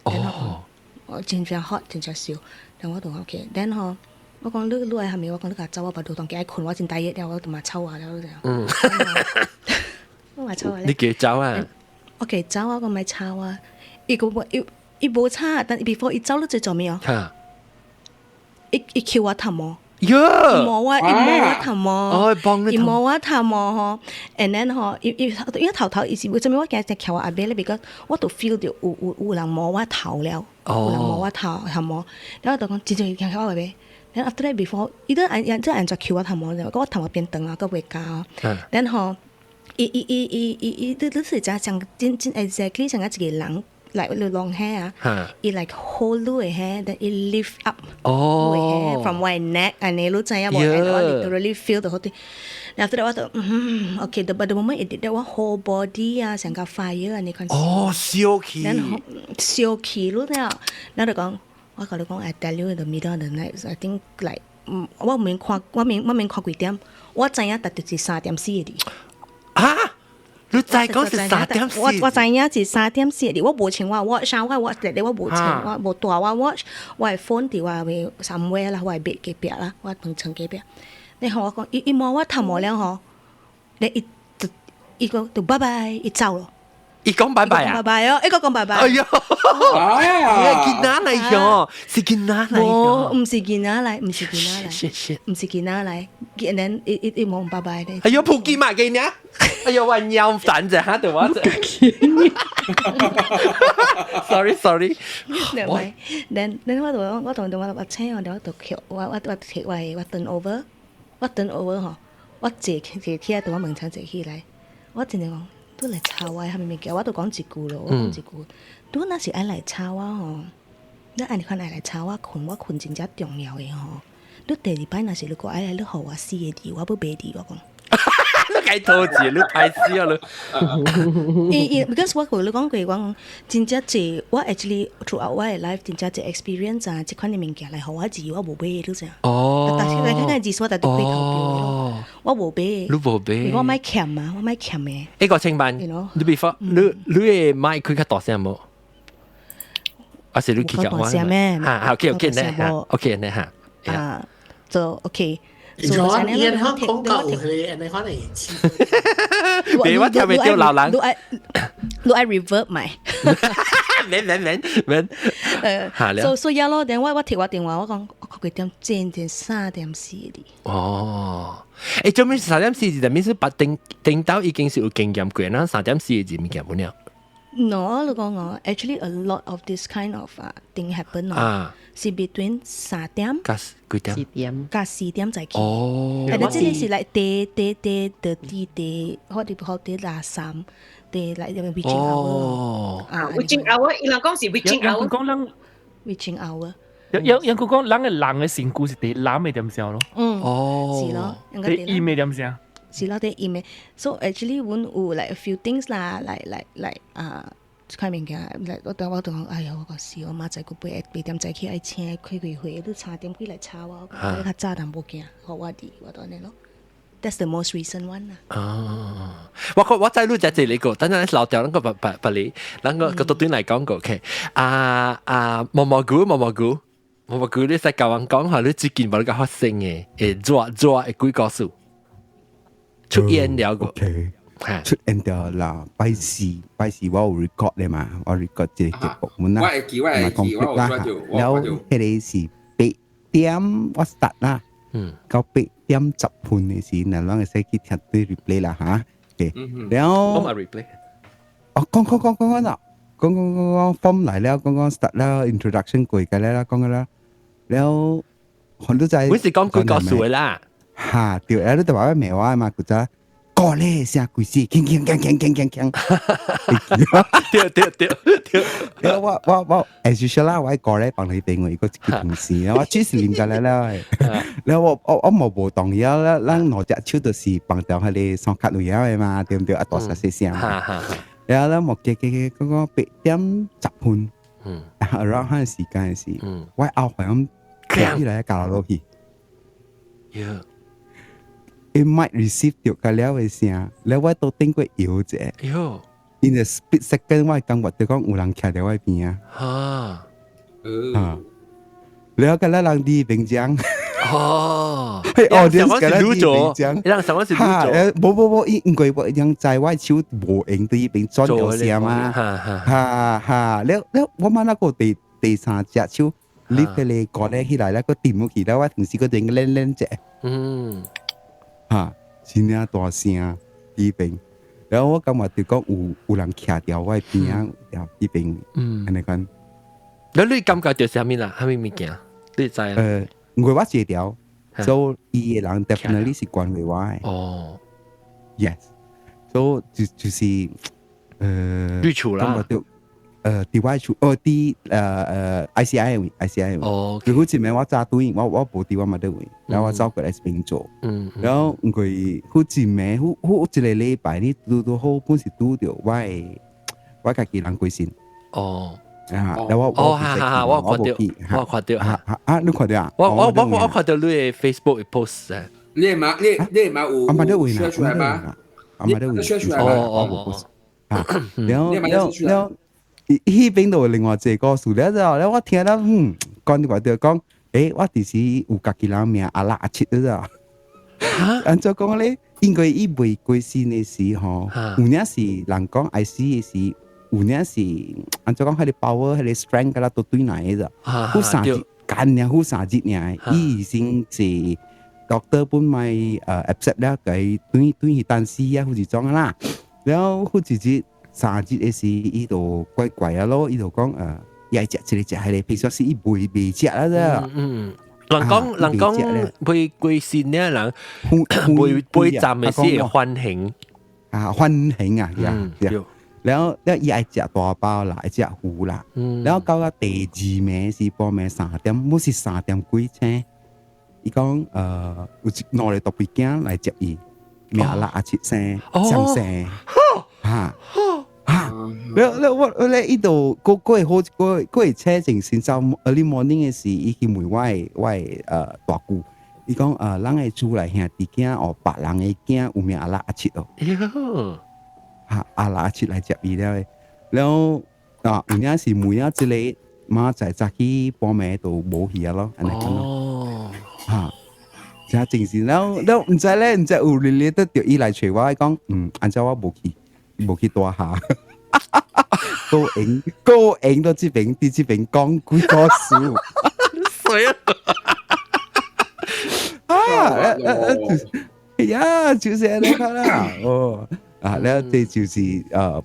哦。我真正 hot 真正燒，然後我就講 OK，then 吼，我講你愛蝦米？我講你共走，我巴肚當家愛睏，我真大熱了，我就嘛臭啊了這樣。我嘛吵啊！你叫走啊？我叫走啊！我莫吵啊！伊個無伊伊無吵，但 before 伊走了做咩哦？伊抾我頭毛。喲！摸我，伊摸我頭毛。哦，幫你。伊摸我頭毛吼，and then 吼，伊伊伊頭頭伊是為啥物我今日徛我後壁咧？because 我都 feel 著有人摸我頭了，有人摸我頭毛，然後就講真正徛我後壁。然後 after that before，伊都按這按怎抾我頭毛，我頭毛變長啊，閣袂夠。然後。伊伊伊伊伊伊，你是真像真真 exactly 像一個人 like 你 long hair 啊，伊 like hold 你的 hair，then 伊 lift up 你的 hair from 我的 neck，按呢你知影無？And 我 literally feel the whole thing。After that 我就嗯，okay，but the moment it did that，我 whole body 啊，成個 fire 按呢款。哦，燒起。然後燒起你了，然後就講，我共你講，I tell you in the middle of the night，I think like，我免看，我免看幾點，我知影逐就是3點4個字。啊！你知講是三點四？我知影是三點四個字，我無穿我 watch 啊，我 watch 咧，我無穿，我無帶我 watch，我的 phone 佇我的 somewhere 啦，我的 bed 隔壁啦，我房床隔壁。你予我講，伊摸我頭毛了吼，你伊就伊講就拜拜，伊走咯。伊講拜拜啊？拜拜哦，伊個講拜拜。哎喲，係囡仔嚟㗎，是囡仔嚟無，毋是囡仔來，毋是囡仔來，毋是囡仔來。然後伊伊伊冇拜拜咧。哎喲，普吉嘛給你啊！哎喲，我腰蛋啫，嚇對我。Sorry sorry。喂，then 我就我同我我請我我就捡我我我摕我我 turn over，我 turn over 吼，我坐坐起來，佇我門前坐起來，我真正講，你來吵我啥物物件，我都講一句咯，我講一句，你若是愛來吵我吼，你按呢款愛來吵我睏，我睏真正重要的吼。你第二擺若是你閣愛來，你予我四個字，我欲袂佇我講。你該吐字，你歹死啊你！伊伊，because 我共你講過，我講真正濟，我 actually throughout 我的 life 真正濟 experience 啊，這款的物件來予我字，我無買，你知影？哦。但是來看看字，我特別開頭表我無買。你無買？我莫欠嘛，我莫欠的。一個清辦，你 before 你你的麥開較大聲無？還是你去較大聲咩？嚇，OK OK 呢嚇，OK 呢嚇。啊，就 OK。咗伊人講講到有迄個按呢款的。別我聽袂著老人。你愛你愛 reverb 咪？免免免免。所所以咯，等我我提我電話，我講我幾點正正3點4哩。哦，欸，做咩三點四字？就咩是白頂頂到已經是有經驗過，那三點四字物件無了。 No，你講我 actually a lot of this kind of thing happen 啊，是 between 三點加幾點？四點加4點再去。哦，但係這個是 like 第第第第第第，我哋學第廿三，第 like witching hour。哦，啊，witching hour，伊人講是 witching hour。講人 witching hour。有有佢講人嘅人嘅身軀是第藍嘅點聲咯。嗯，哦，是咯，第陰嘅點聲。是咯，啲陰嘅。So actually，阮有 like a few things 啦，like like like 啊。這款物件，來我等我就講，哎呀，我講是，我明仔載閣8點早起愛請開開會，你3點幾來吵我，我較早但無驚，予我佇，我就按呢咯。That's the most recent one 啦。哦，我我知你只這個，等陣老掉那個白白白你，那個個對來講過，OK？啊啊，毛毛菇毛毛菇毛毛菇，你使教人講下你最近無你個發生嘅，會做做會幾個數出現了個。出現掉啦，拜四拜四我有 record 咧嘛，我 record 這個節目們啦，我會記，我會記，我有啦，然後彼個是8點我 start 啦，到8點10分的時，那攏會使去聽對 replay 啦嚇，然後我 replay，哦，講講講講講啦，講講講講 form 來了，講講 start 了，introduction 過個了，講個啦，然後很多在，我是講幾個數的啦，嚇，對，啊，你就話我罵我嘛，古早。過咧聲鬼死，鏗鏗鏗鏗鏗鏗鏗，對對對對。我我我，as usual 啦，我過咧幫你俾我一個同事，我只是啉過來了。然後我我我無無動搖啦，咱兩隻手就是放掉彼个雙卡類的嘛，對毋對？啊，大細細聲。然後咧，莫記記記，嗰個8點10分，around 彼時間時，我後響起來教落去。伊 mic receive 著個了的聲，了我都頂過搖者。喲！In the split second，我感覺著講有人徛佇我邊啊。哈！啊！了個咱人佇邊講。哦。嘿，哦，你是擼咗，你人什麼是擼咗？無無無，因為我人知我手無閒對彼邊轉著聲嘛。哈哈！了了，我嘛那個第第三隻手，你彼個過咧起來咧，個掂落去了，我同時個電個練練者。哈，真正大聲彼邊，然後我感覺就講有有人徛佇我邊仔，佇彼邊，按呢款。那你感覺著啥物啦？啥物物件？你知啊？因為我坐掉，所以伊個人 definitely 是關懷我的。哦，yes，所以就就是，你厝啦。感覺佇我厝，哦，佇ICI 位，ICI 位。哦。佢好似咩？我早對，我我無佇我嘛佇位，然後我走過來這邊做。然後因為好一暝，好好一個禮拜，你拄拄好本是拄著我的我家己人過身。哦。啊！然後我哦，哈哈，我看著，我看著，啊，你看著啊？我我我我看著你的 Facebook 的 post 啊。你嘛你你嘛有 share 出來嗎？阿媽都會 share 出來嗎？哦哦哦。然後然後然後。彼邊就有另外一個故事了之後，了我聽了，講話就講，欸，我佇時有家己人名阿六阿七了。按怎講咧？因為伊未過身的時吼，有影是人講愛死的時，有影是按怎講，彼个 power，彼个 strength 敢若都對來的咋，好三日，幹爾好三日爾，伊已經是 doctor 本咪accept 了，共轉轉去等死啊，或是怎啦，了好一日三日的時，伊就怪怪啊咯，伊就講伊愛食這个食彼个，平常時伊袂袂食啦咋。嗯，人講人講袂過身呢，人袂袂站的是會反應。啊，反應啊，對。了了，伊愛食大包啦，愛食魚啦。了到了第二暝是半暝三點，毋是三點幾鐘。伊講有一兩个獨臂囝來接伊，名六啊七生，相生，哈哈。了了我我咧伊就閣閣會好，閣閣會車前先走 early morning 的時，伊去問我的大姑，伊講咱的厝內兄弟囝哦，別人的囝有名阿六阿七哦。哈，阿六阿七來接伊了，了啊有影是每啊一个明仔早起半暝就無去啊咯，按呢講咯。哈，這真是了了，毋知咧，毋知有 related 著伊來揣我講，嗯，按怎我無去，無去大廈，高閒高閒到這邊，佇這邊講幾個事。衰啊！啊，呀，就是按呢啦，哦。啊，了這就是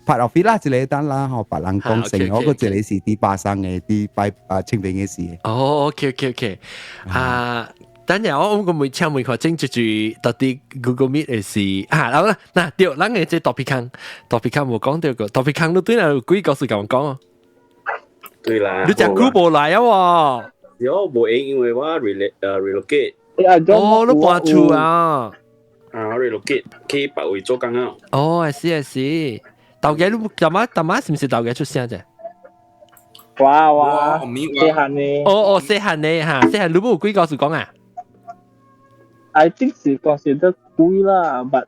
part of it 啦，一个單啦，吼，別人講成，我個一个是佇巴生的，佇拜啊清明的事。哦，OK，啊，等下我個每請每看整一句到底 Google Meet 的是啊，好啦，嗱對，咱的這 topic 空，topic 空無講著個 topic 空，你對來有幾個事共我講哦？對啦，你誠久無來啊喎？有無閒，因為我 relocate。哦，你搬厝啊？啊，relocate 去別位做工啊。哦，係是係，豆家你大媽大媽是毋是豆家出聲啫？哇哇，細漢呢？哦哦，細漢呢哈，細漢你無幾個事講啊？ I think 是講是得貴啦，but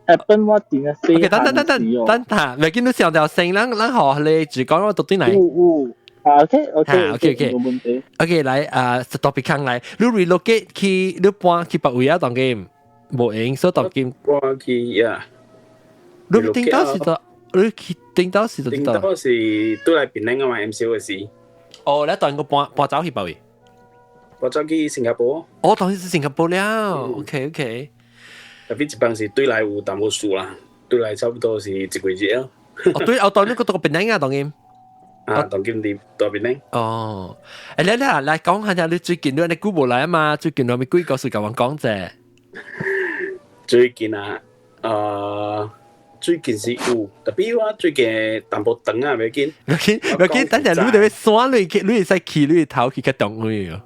happen 我真係細 OK，等等等等等下，袂見你上條聲，咱咱學你只講我讀轉來。有有，啊 OK OK OK 冇問題。 OK，來啊，topic 空來，你 relocate 去你搬去別位啊，當今無閒，所以當今搬去呀。你頂到時就，你去頂到時就頂到是對來檳城啊嘛，MCO 的時。哦，你當個搬搬走去別位？我走去新加坡。哦，當時是新加坡了。OK。特別一般是對來有淡薄事啦，對來差不多是一個月哦。哦，對，哦，當你個到檳城啊，當今。啊，當今佇大檳城。哦，欸，來來來講下你最近你你久無來啊嘛？最近有咪幾個事共我講者？最近啊，最近是有，特別我最近淡薄長啊，袂緊。袂緊，袂緊，等陣你得刷你去，你會使去你頭去較中位哦。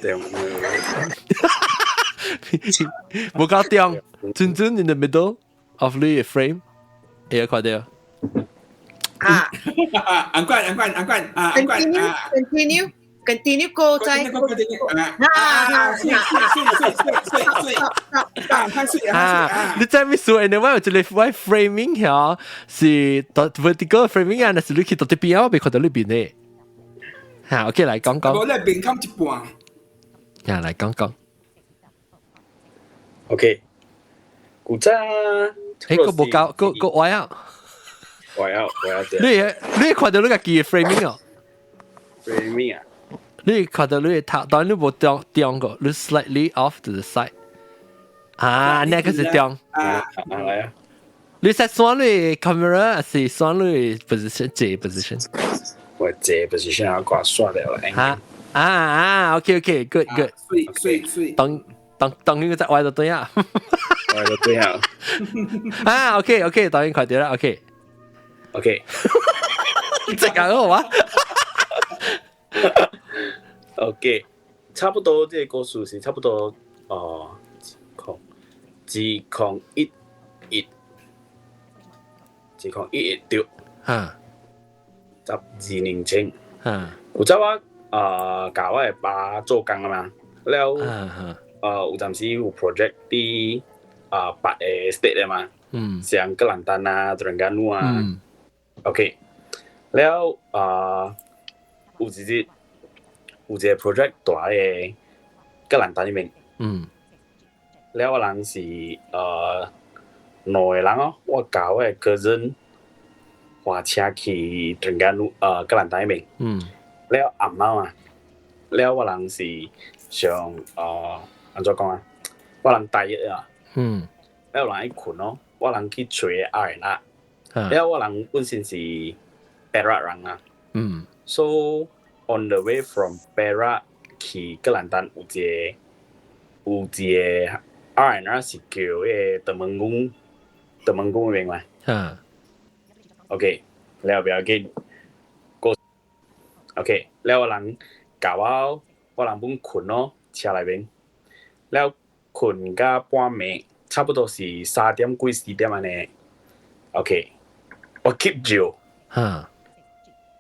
中。無夠中，準準 in the middle of 你的 frame，會看著。啊！安冠安冠安冠啊！安冠啊！Continue continue go 再啊啊！水水水水水水啊！太水啊！你知咩數？你我有一个我 framing 遐是 vertical framing 啊，那是你去到這邊，我未看到呢邊呢。嚇，OK，來講講。我咧邊冚一半。呀，來講講。 OK，古早。欸，個無夠，個個歪啊！歪啊歪啊！你你看到你家己的 framing 哦？framing 啊？你看到你的頭，當然你無中中過，你 slightly off to the side。啊，那個是中。啊，來啊！你是選你 camera 還是選你 position 這 position？我這 position 我掛刷了啦。啊啊啊！OK OK，good good。水水水。當當當呢個在歪就對啊。歪就對啊。啊，OK OK，當然快啲啦，OK。 OK。這個好嘛？ OK，差不多這個故事是差不多哦，空2011，2011對，12年前，有早我啊，共我的爸做工啊嘛，了，有陣時有 project 佇啊別个 state 的嘛，像吉蘭丹啊、登嘉樓啊，OK，了啊，有一日有一個 project 蹛佇吉蘭丹彼邊，了我人是兩個人哦，我共我的 cousin 駛車去登嘉樓吉蘭丹彼邊。了暗暝啊，了我人是上按怎講啊？我人大約啊，了有人愛睏咯，我人去揣 R&R，了我人本身是 Perak 人啊。So on the way from Perak 去吉蘭丹有一個 R&R 是叫彼個 Temenggung 彼邊嘛。OK，了不要緊，過 OK，了我人共我我人本睏咯，車內面，了睏到半暝，差不多是3點幾4點按呢。OK，我 keep 住。了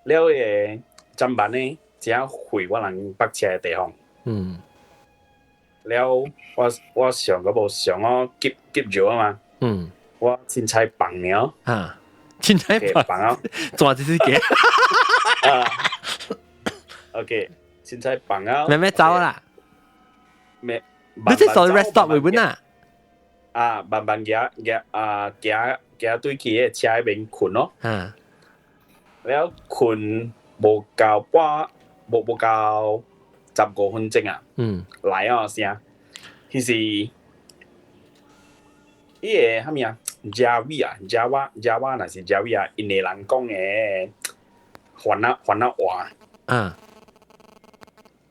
彼個砧板呢，正回我人泊車的地方。了我上個無上哦，急急住啊嘛。我凊彩放爾。啊，凊彩放放啊，做這是嘅。啊，OK，凊彩放啊。慢慢走啦。咩？你這數 rest stop 會本啊？啊，慢慢行行啊，行行對去彼個車彼邊睏咯。了睏無夠半，無夠15分鐘啊。來哦聲，彼是彼个啥物啊？Jawi 啊，Java Java 若是 Jawi 啊，𪜶个人講的番仔番仔話。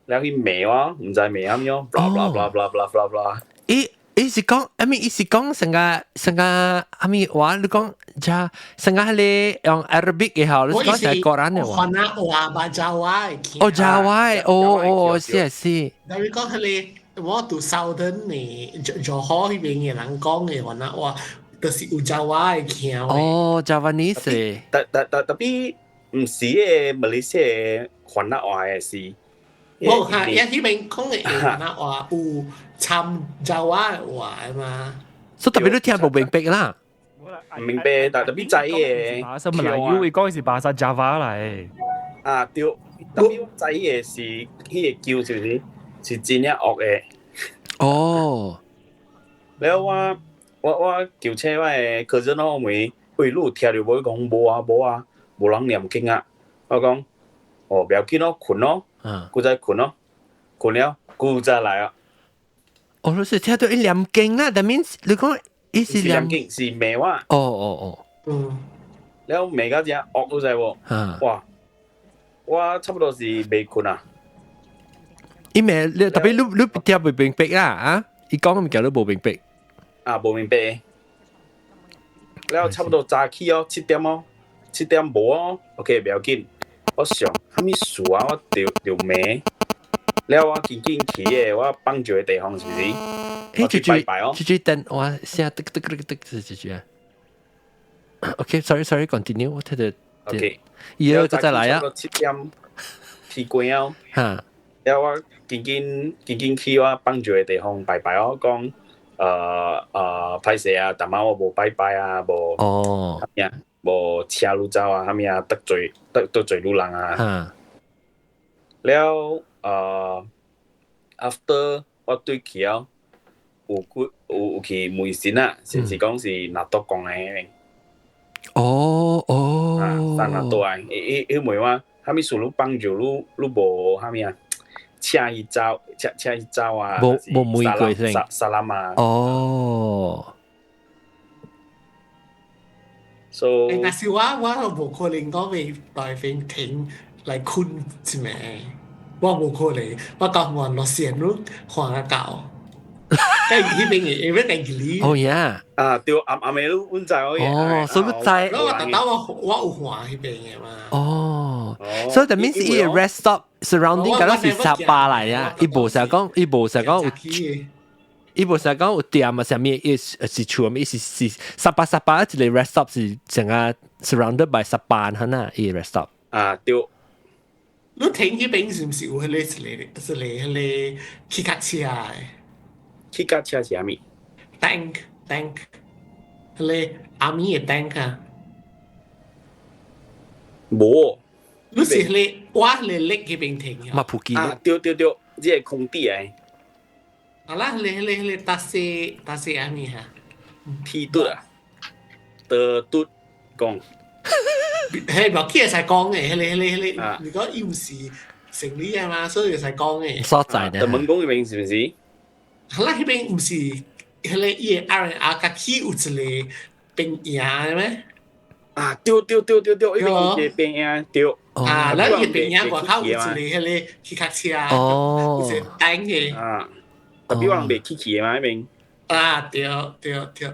了去罵我，毋知罵啥物哦，blah blah blah blah blah blah blah。伊伊是講，I mean 伊是講成個成個啥物話？你講這成個彼个用 Arabic 嘅吼，你是講成個人嘅話？番仔話吧，Java 的。哦，Java 哦哦，是是。但係講彼个我住 Southern 的，柔佛彼邊的人講的番仔話，就是有 Java 的腔。哦，Javanese。但但但 tapi 毋是彼个馬來西亞番仔話的是。無哈，伊彼邊講的番仔話有摻 Java 的話嘛。所以 tapi 你聽無明白啦。毋明白，但 tapi 知的。 Bahasa Melayu，伊講的是 bahasa Java 來。啊對，tapi 我知的是彼个叫是毋是？是真正惡的。哦。了我求請我的 cousin 我問，喂，你有聽著無？伊講無啊無啊，無人念經啊。我講，哦，不要緊咯，睏咯，閣再睏咯，睏了，閣再來啊。哦，你是聽著伊念經啦，that means 你講伊是念經是罵我。哦哦哦。了罵到這惡，你知無？哇！我差不多是袂睏啊。伊罵你 tapi 你聽袂明白啦啊？伊講的物件你無明白。啊，無明白。了差不多早起哦，7點哦，7點無哦，OK，不要緊。我想啥物事啊？我著著罵。了我緊緊去的，我放尿的地方是毋是？欸，去拜拜哦。這這等我聲得得得得是這句啊。OK，sorry，sorry，continue，我聽到。 OK。伊個再來啊。 7點天光哦。了我緊緊緊緊去我放尿的地方拜拜哦，講歹勢啊，逐擺我無拜拜啊，無啥物啊，無請你走啊，啥物啊，得罪你人啊。了after 我對去哦，有幾有有去問神啊，是是講是拿督公的。啊，三拿督啊，伊伊伊問我，啥物事你幫助你你無啥物啊？請伊走，請伊走啊！無無問過先。 Salam 啊！哦。 So，但是我無可能講會大邊停來睏一暝，我無可能，我講我落線路看個到。喺彼邊嘅，會會記哦呀！啊，對，暗暗暝你阮知哦。哦，所以你知。我特登我有看彼邊的嘛。哦，所以 that means 伊個 rest stop surrounding 敢若是沙巴來啊，伊無成講有店啊，啥物伊是厝啊，伊是是沙巴沙巴一個 rest stop 是成個 surrounded by 沙巴哈呐，伊個 rest stop。啊，對。你停彼邊是毋是有彼個一個一個彼個汽卡車的？汽卡車是啥物？Tank tank，彼個 army 的 tank 啊。無。你是彼個我彼個 lake 彼邊停嘛普吉。啊，對對對，這個空地的。啊啦，彼個彼個彼個搭西搭西啥物哈？梯隊啊。的嘟講。係咪佢會使講嘅？迄個、迄個、迄個，如果伊毋是城裡嘅嘛，所以會使講嘅。所在呢？就問講嗰邊是毋是？咱彼邊毋是彼個伊的 R&R 家起有一個兵營的咩？啊，對對對對對，彼邊有一個兵營對。啊，咱伊兵營外口有一個彼個汽卡車，有一個等的。啊，特別我人袂起去的嘛，彼邊。啊，對對對，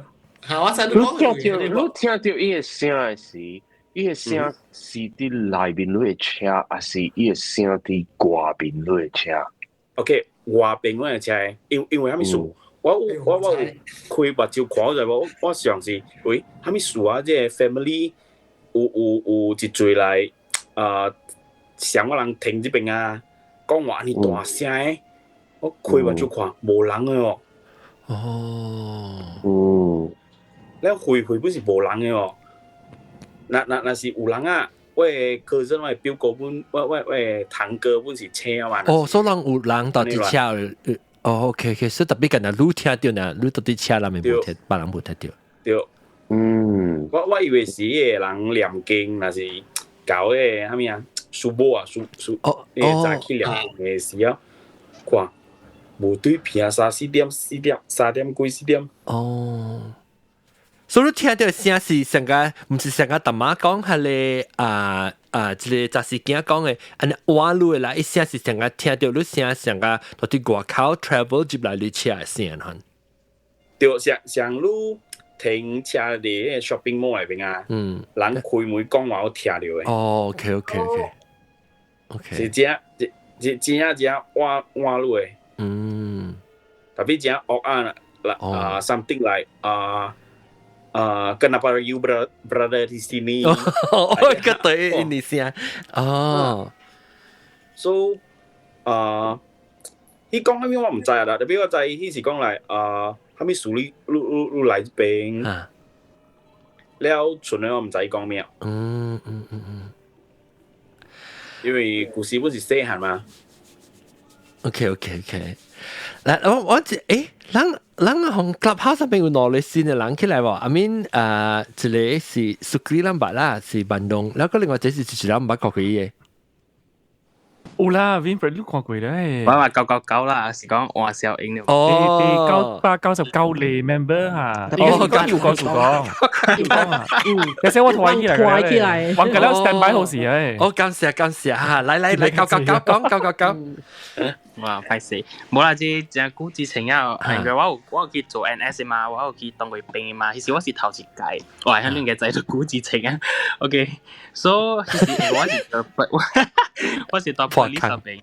嚇！我知你講你聽著伊的聲的時，伊的聲是佇內面你的車，抑是伊的聲佇外面你的車？OK，外邊我的車，因為啥物事？我有開目睭看者無？我上是喂，啥物事啊？這個 family 有一濟來啊，上我人停這邊啊，講話按呢大聲的，我開目睭看無人的哦。哦，了回回本是無人的哦。若是有人啊，我的 cousin 我的表哥本，我的堂哥本是車嘛。哦，所以人有人到佇車。哦，OK OK，所以特別敢若你聽著呢，你到佇車內面無聽，別人無聽著。對。我以為是彼个人念經，若是搞彼個啥物啊，書某啊，書書，彼個早起念經的時候，看無對平三四點四點三點幾四點。哦。所以你聽著聲是上個，毋是上個大媽講，彼個啊啊，這個雜事囝講的，按呢換路的來，伊聲是上個聽著你聲上個，到佇外口 travel 入來你車的聲款。對，像像你停車佇彼個 shopping mall 內邊啊，人開門講話有聽著的。哦，OK OK OK OK，是真真真真正換換路的。特別真惡啊，啊，something like 啊。Kenapa you berada di sini? 哦，個對印尼聲，哦。 So，啊，伊講啥物我毋知啊啦，特別我知彼是講來啊，啥物事你來這邊，了賰的我毋知伊講咩。因為舊時本是細漢嘛。 OK。嗱，我誒，咱咱從 Clubhouse 上邊有兩個新的人起來無？I mean，一個是蘇格蘭捌啦，是坂東，然後另外一個是一人毋捌看過伊的。有啦，Winfred 你看過咧？我話999啦，是講換小英了。哦，999個 member 嚇，哦，咁要講數講，講啊，有時我拖起來，起來，我今日 stand by 好時誒。哦，感謝感謝嚇，來來來，999講999。哇，歹勢，無啦，這真久之前啊，因為我有去做 NS 嘛，我有去當過兵嘛，其實我是頭一屆，我係肯定嘅仔做古之前啊。OK，so 其實我是到 police 邊，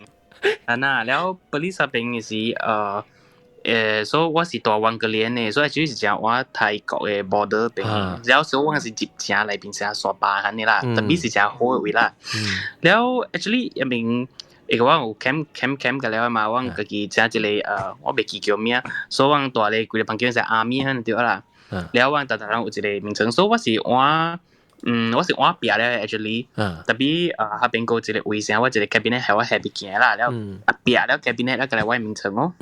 啊那了 police 邊是所以我是蹛萬個連的，所以就是講我泰國的 border 邊，然後所以我是入城內邊成沙巴按呢啦，特別是誠好的位啦。了 actually 一面。因為我有 camp camp camp 個了嘛，我家己請一個我袂記叫名，所以我蹛咧規个房間是阿咪按呢對啦。了我逐逐人有一個名稱，所以我是換，我是換壁咧 actually，特別彼邊閣有一個位啥，我一個 cabinet 係我下邊行啦，了啊壁了 cabinet 了過來我的名稱哦。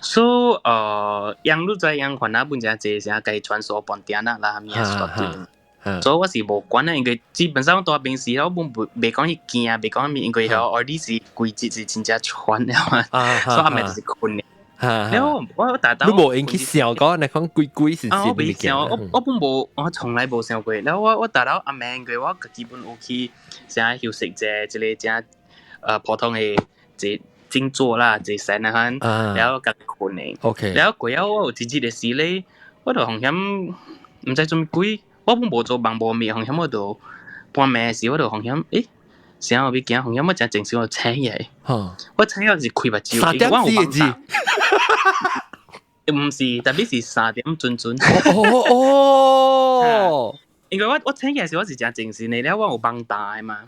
所以樣你知樣番仔本誠濟啥家傳說半點啦，啦物啊對。所以我是無管啊，因為基本上蹛平時我本袂講去驚，袂講物，因為遐 already 是規節是真正喘了嘛，所以暗暝就是睏的。了我大你無用去想講，你講鬼鬼是啊，我袂想，我本無，我從來無想過。了我大佬暗暝過，我基本有去啥休息者，一個正普通的一靜坐啦，坐禪啊，了家己睏的。 了過後我有一日的時咧，我就風險毋知做物鬼。我本無做夢無物，風險我就半暝時我就風險，欸，啥有欲行風險，我誠正常我醒起來。我醒起來是開目睭， 3點四個字。毋是，特別是3點準準。哦哦。因為我醒起來時我是誠精神的，了我有網大的嘛，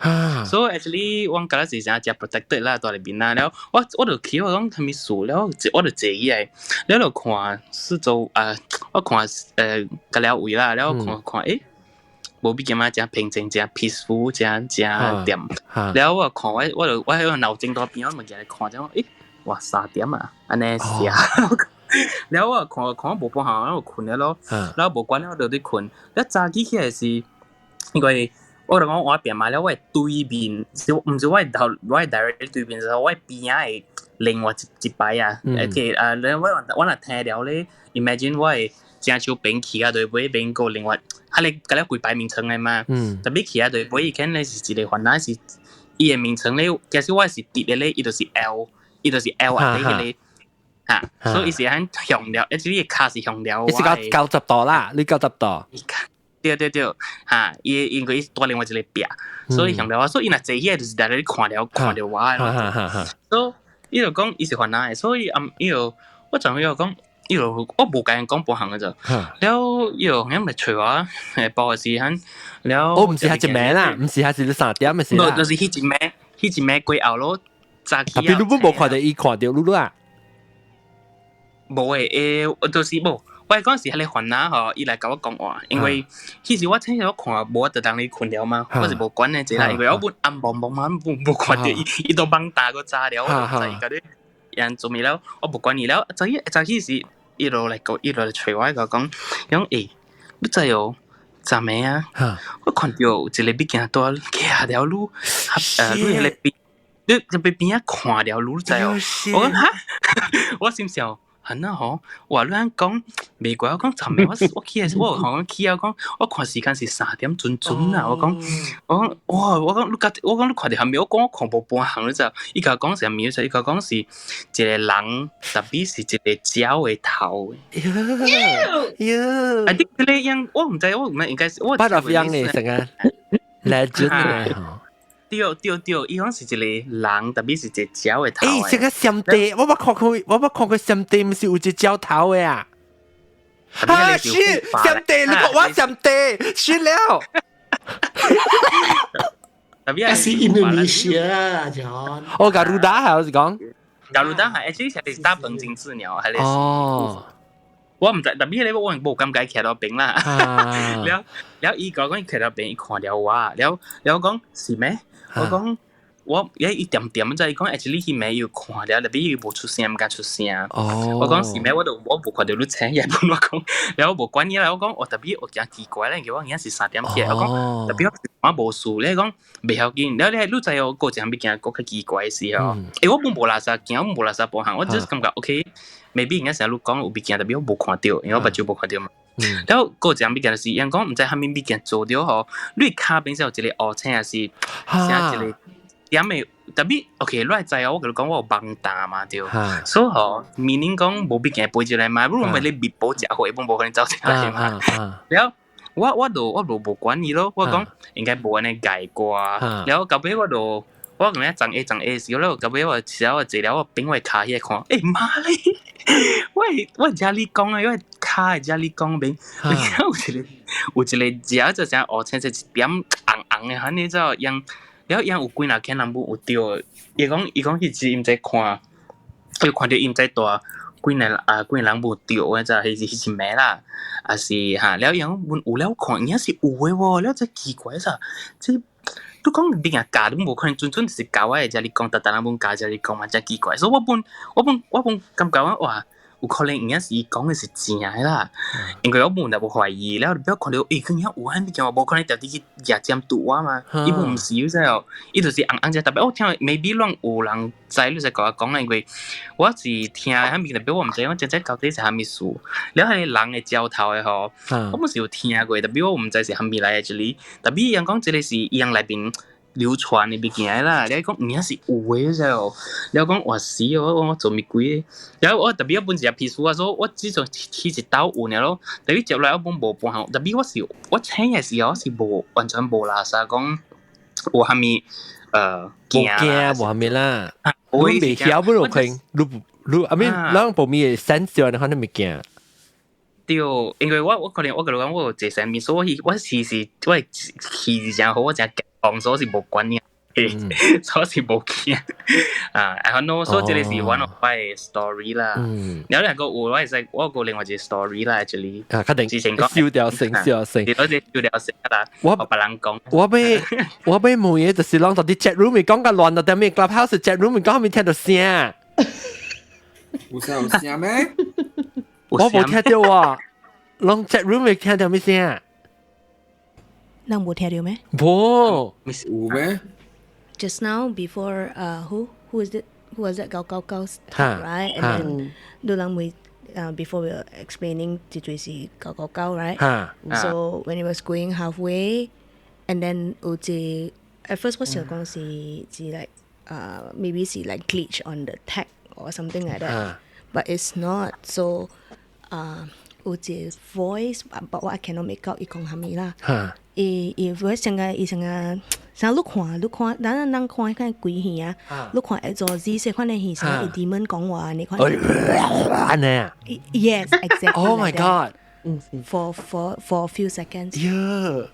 所以 actually 我感覺是誠誠 protected 啦，蹛內面啦，了我就起我講啥物事，了我就坐起來，了就看四周啊，我看隔了位啦，了看看欸，無比感覺誠平靜，誠 peaceful，誠誠恬。了我看我就我喺個腦筋蹛邊，我物件來看，這樣欸，哇三點啊，按呢寫。了我看看無半項，我睏了咯，了無管了就佇睏。了早起起來是，因為我就講我邊嘛了，我對面是毋是我頭，我 direct 對面，是我邊仔的另外一一排啊。OK 啊，了我我若聽了咧，imagine 我的正手邊去啊，對尾邊個另外，彼个甲了幾排眠床的嘛。特別去啊，對尾伊肯咧是一個煩惱是，伊的眠床咧，假使我是直的咧，伊就是 L，伊就是 L 啊，彼個。嚇，所以伊是按向了，一隻伊跤是向了。伊是九十度啦，你九十度。對對對，嚇，伊因為伊帶另外一個壁，所以向了我，所以伊若坐起來就是在咧看了看著我。所以伊就講伊是煩惱的，所以啊，伊就我昨昏講，伊就我無共伊講半項的咋，了伊就響來揣我，報的時陣，了。我毋是彼一暝啦，毋是彼是3點的時啦。就是彼一暝，彼一暝過後咯，早起。特別你本無看著伊看著你啦。無誒，欸，就是無。我嗰陣時彼个煩惱吼，伊來共我講話，因為其實我醒我看無就當你睏了嘛，我是無管的這啦，因為我本暗濛濛嘛，無無看著伊，伊都網大閣早了，我就知伊共你人做物了，我無管伊了。早起早起時，伊就來伊就來揣我，共講，講欸，你知哦？昨暝啊，我看著有一个物件蹛徛了你，你彼个邊，你就邊邊仔看了你，知哦？我講哈，我心想。按怎吼？哇！你按講袂怪，我講昨暝我我起來時，我有起來講，我看時間是3點準準啊！我講我講哇！我講你甲我講你看著啥物？我講我看無半項你知？伊共我講是啥物？伊共我講是一個人，特別是一個鳥的頭。喲啊！你這個樣，我毋知，我毋應該是我。八十樣的成個 legend 的吼。對對對，伊講是一個人，特別是一個鳥的頭。欸，這個上帝，我捌看過，我捌看過上帝，毋是有一隻鳥頭的啊？啊，是上帝，你講我上帝，是了。特別是印度尼西亞，John。哦，Garuda 還是講？ Garuda 係，actually 是大鵬金翅鳥，還是？哦。我毋知，特別彼個我無感覺徛佇邊啦。了了，伊講講伊徛佇邊，伊看著我，了了講是咩？我講我伊一點點在伊講，actually 彼暝伊有看了，特別伊無出聲，毋敢出聲。我講是咩？我都我無看著你請伊本我講，了我無管伊啦。我講我特別我驚奇怪咧，叫我今是3點起來，我講特別我無事，你講袂要緊。了你你知哦，過一項物件閣較奇怪的時候，欸，我本無垃圾驚，我無垃圾半項，我只是感覺 OK。maybe 應該成日你講有物件，特別我無看著，因為我目睭無看著嘛。了閣有一項物件就是，人講毋知啥物物件做著吼，你跤邊是有一個烏青，還是啥一個點的？特別 OK，你會知哦，我共你講我有網罩嘛對，所以吼，meaning 講無物件飛入來嘛，如果毋係你密保食貨，本無可能走進來嘛。了我我就我就無管伊咯，我講應該無按呢蓋過。了後尾我就我共你裝 A 裝 A 時，了後尾我時我坐了我邊我跤彼看，欸媽咧！我我遮你講啊，我跤的遮你講邊，有一個有一個鳥就成烏青，一點紅紅的，按呢就樣，了樣有幾若間人無有著，伊講伊講彼時伊毋知看，伊看著伊毋知蹛幾若啊幾人無著，我知彼是彼一暝啦，啊是哈，了伊講阮有了看，有影是有的喎，了這奇怪啥，這。你講物件教你無可能準準就是教我的遮你講，逐逐人本教遮你講嘛，真奇怪。所以我本我本我本感覺講哇，有可能有影是伊講的是真的啦，因為我本來無懷疑，了後不要看著，欸，佢影有啥物件，無可能特地去舉針堵我嘛。伊本毋是，你知哦，伊就是紅紅只特別我聽，maybe 攏有人知，你才共我講啦，因為我是聽啥物特別我毋知影真正到底是啥物事。了彼個人的鳥頭的吼，我本是有聽過，特別我毋知是啥物來的這裡，特別伊人講這個是伊人內邊流傳的物件啦，了伊講有影是有的，知哦。了講哇死哦，我做物鬼？了我特別我本一個皮膚啊，所以我只做去一道有爾咯。特別接落來我本無半項，特別我是我醒的時候我是無完全無垃圾講有啥物驚驚無啥物啦。你未曉不如看，你你 I mean，咱無咪 sense 你可能物件。對，因為我我可能我共你講，我有坐上面，所以我是是我氣質誠好，我誠健康，所以是無管你，所以是無驚啊。然後喏，所以這個是 one of my story 啦。然後兩個我會使我有另外一個 story 啦，這裡。啊，確定。之前講燒掉成，燒掉成。對，燒掉成啦。我別人講。我欲我欲問的就是攏佇 chat room 講甲亂到點物 clubhouse chat room 講啥物聽著聲。有聲有聲咩？我無聽到啊，攏 chat room 未聽到咩聲？人無聽到咩？無，有咩？Just now before who is it who was that 999 talk, right? And then 你人會 before we were explaining 這就是999, right? So when it was going halfway and then 有一 at first 我想講是 like maybe 是 like glitch on the tech or something like that, but it's not. So 有一個 voice, but 我 cannot make out 伊講啥物啦。伊伊 voice 成個伊成個像你看你看，咱咱看看鬼戲啊，你看會做紫色款的戲，像會 demon 講話你看。按呢啊？Yes, exactly. Oh my god! For a few seconds. Yeah.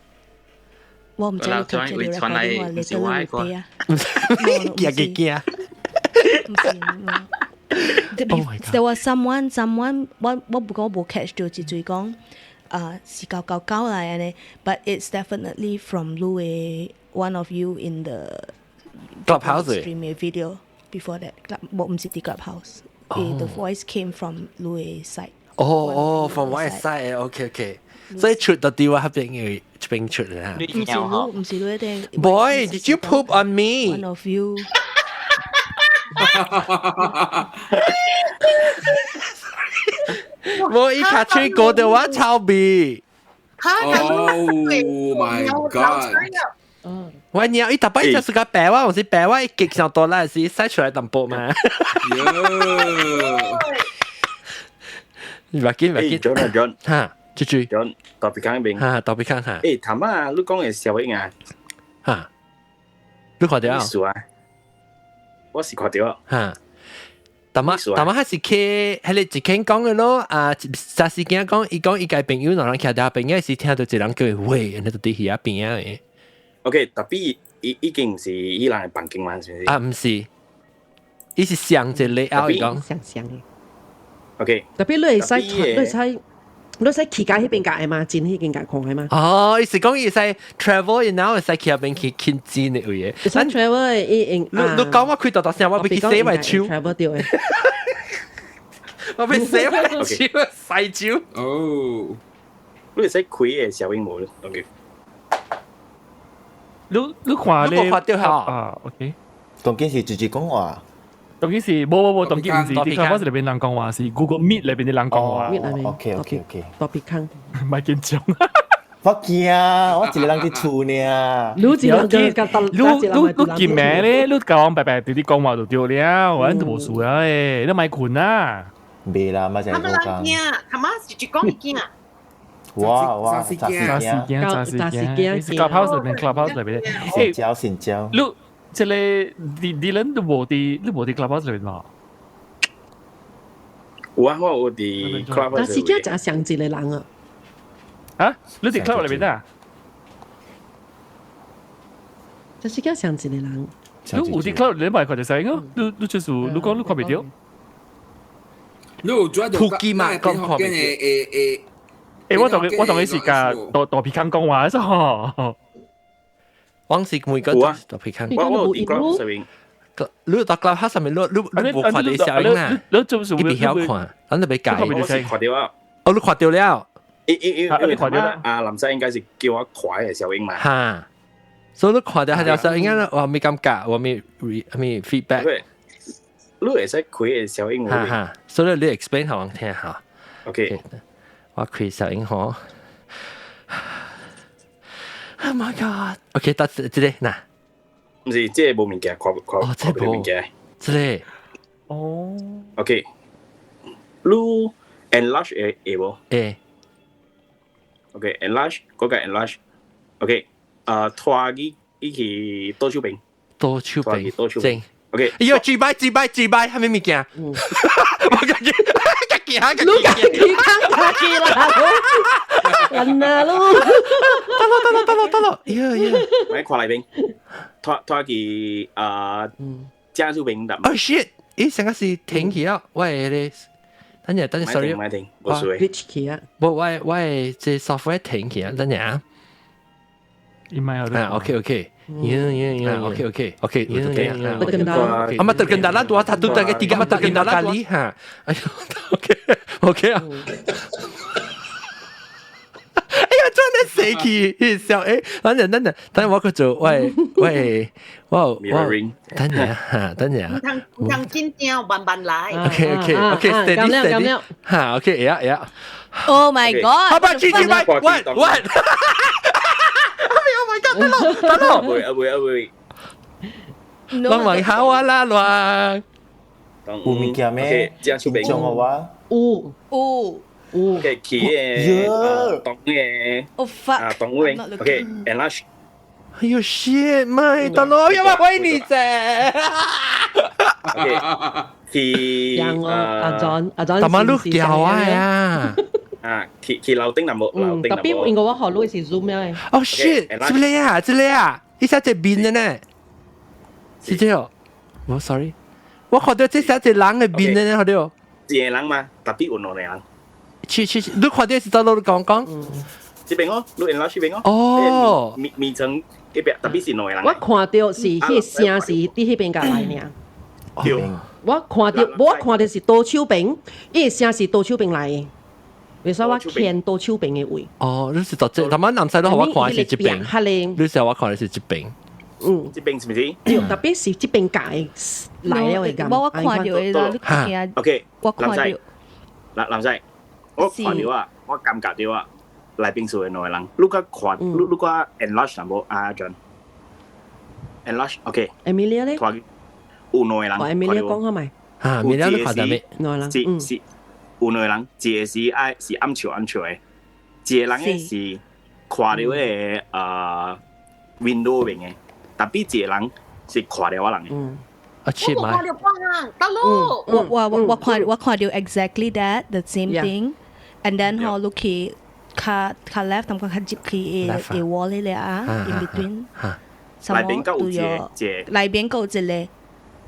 我唔知你 capture 你 recording 我你都會俾啊。驚驚驚！唔是。 There was someone 我我不過無 catch 到一句講，啊是999來按呢，but it's definitely from 你的 one of you in the Clubhouse stream video before that. 無毋是佇 Clubhouse。The voice came from 你的 side。哦哦，from 我的 side，OK OK。所以出到佇我彼邊嘅這邊出啦。毋是你，毋是你的。 Boy, did you poop on me? One of you。我一卡吹過的我臭鼻。 Oh my god！我尿伊逐擺就是個白話，我是白話極上多啦，是洗出來淡薄嘛。唔要緊，唔要緊。 John 啊 John，嚇，豬豬 John，特別講邊？嚇，特別講嚇。誒，頭仔你講嘅小英啊，嚇，你看到啊？我是看到啊。嚇。大媽大媽還是去，彼個一間講的咯，啊，啥時間講，伊講伊家朋友兩人徛佇邊仔時聽到一人叫伊喂，你就佇遐邊仔的。 OK，特別已已經是伊人的房間嘛，是毋是？啊，毋是，伊是上一個 layout 伊講。上上的。 OK。特別你會使，你會使，你會使去到彼邊界嘛？進彼間界看的嘛？哦，伊是講伊會使 travel，然後會使去彼邊去牽錢的位的。會使 travel 伊用。你你講我開大大聲，我欲去洗我手。 travel 著的。我欲洗我手，洗手。哦。你會使開的小英無？OK。你你看你看到哈？啊，OK。當今是直接講話。當今是無無無，當今毋是，佇 Clubhouse 內邊人講話，是 Google Meet 內邊的人講話。 OK OK OK。大鼻坑。莫緊張。我驚，我一個人佇厝爾。你一個人你你你見名咧？你共阮白白佇咧講話就對了，阮就無事啊誒，你莫睏啊。袂啦，嘛就係他們人驚，他們是一講驚。哇哇，雜事驚，雜事驚，是 Clubhouse 內邊，Clubhouse 內邊。成交成交。你這個你你人都無佇，你無佇 Clubhouse 內邊嘛？有啊，我有佇 Clubhouse。雜事驚誠像一個人啊！啊，你佇 Club 內邊啊？雜事驚像一個人。你有佇 Club 你咪看著聲哦，你你就是你講你看袂著。你有主要普及嘛，講看袂著。誒誒，我當我當伊是共大大皮康講話啫吼。我是每個大皮康。我我有佇 Club 上面。你到 Clubhouse 上面，你你你無看到聲音啊？你做是你袂曉看，咱就欲改。我是看著啊。哦，你看著了。因因因因為啊，林生應該是叫我看的小英嘛。哈。所以你看著彼條聲音，我未感覺，我未未 feedback。你會使開的小英。哈哈，所以你 explain 予我聽下。 OK。我開小英吼。Oh my god！OK，得這個嗱。毋是，這個無物件，看看看袂物件。這個。哦。 OK。你 enlarge 會會無？會。 OK，enlarge，嗰個 enlarge。OK，啊，拖去伊去左手邊。左手邊。左手邊。OK。哎喲，自擺自擺自擺，啥物物件？我家己家己嚇，你家己講家己啦，人啊咯，得咯得咯得咯得咯，哎呀呀，來看內邊，拖拖去啊，正手邊得。 Oh shit！咦，成個是停去啊！我的咧，等陣等陣，sorry，莫停，無事。 glitch 去啊！無我我的這 software 停去啊！等陣啊。伊咪有啊，OK OK。Ya ya ya, okey okey. Okey, Terkendala. Amat terkendala dua satu tiga tiga terkendala kali ha. Ayo, okey. OK 啊。哎呀，真係死氣笑誒！等陣等陣，等陣我去做，喂喂，我我等陣嚇，等陣。唔通緊張，慢慢來。 OK OK OK steady steady 嚇 OK 會啊會啊。 Oh my god！好吧，繼續拜，what what？Oh my god！得咯得咯。會啊會啊會。亂問下我啦亂。有物件咩？緊張嘅話？有有。有。 OK，起嘅，當嘅。 Oh fuck！啊，當嘅。OK，enlarge。哎呦 shit！咪得咯，有冇威你啫？OK，去讓我阿 John 阿 John 大馬路叫啊！啊，去去樓頂那無樓頂特別因為我學你是 Zoom 嘅。哦 shit！是不是啊？這裡啊，一下這邊的呢？是這個，我 sorry，我看到這下這人的面的呢，看到。一個人嘛，特別有兩個人。去去，你看到是走路講講。這邊哦，你老師邊哦。哦。面面層這邊特別是兩個人。我看到是彼個聲是佇彼邊過來爾。對。我看到，我看到是左手邊，伊個聲是左手邊來的。為啥我牽左手邊的位？哦，你是到這，他媽南西都予我看的是這邊，你是我看的是這邊。嗯，這邊是毋是？對，特別是這邊界來了的感。我看到的啦，你驚？OK，我看到。男男仔，我看到啊，我感覺到啊，內邊是有兩個人，你較看，你你較 enlarge 淡薄啊，John。enlarge，OK。 Emilia 咧？有兩個人。 Emilia 講下咪？啊，Emilia 你看到未？兩個人，是是有兩個人，一個是愛是暗笑暗笑的，一個人咧是看到彼個window 邊的，特別一個人是看到我人的。啊，切我看到別人，大佬。我看到 exactly that the same thing，and then 我 look 去較較 left，淡薄較入去的的 wall 咧啊，in between。內邊閣有一個，內邊閣有一個，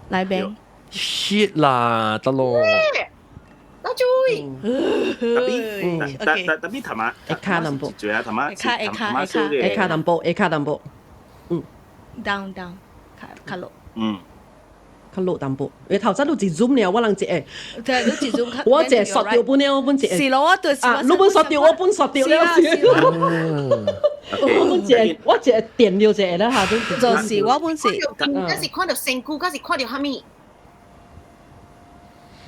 內邊。 shit 啦，得咯。老注意。特別，特特別頭馬，下跤淡薄，最後頭馬，下下下下跤淡薄，下跤淡薄，嗯。 down down，較較落。嗯。較落淡薄，因為頭先你一 zoom 了，我人一個，對，你一 zoom，我一個刷掉本了，我本一個。是咯，我就是。啊，你本刷掉，我本刷掉了。我本一個，我一個點了一個啦嚇，就是我本是。嗰是看到身軀，嗰是看到啥物？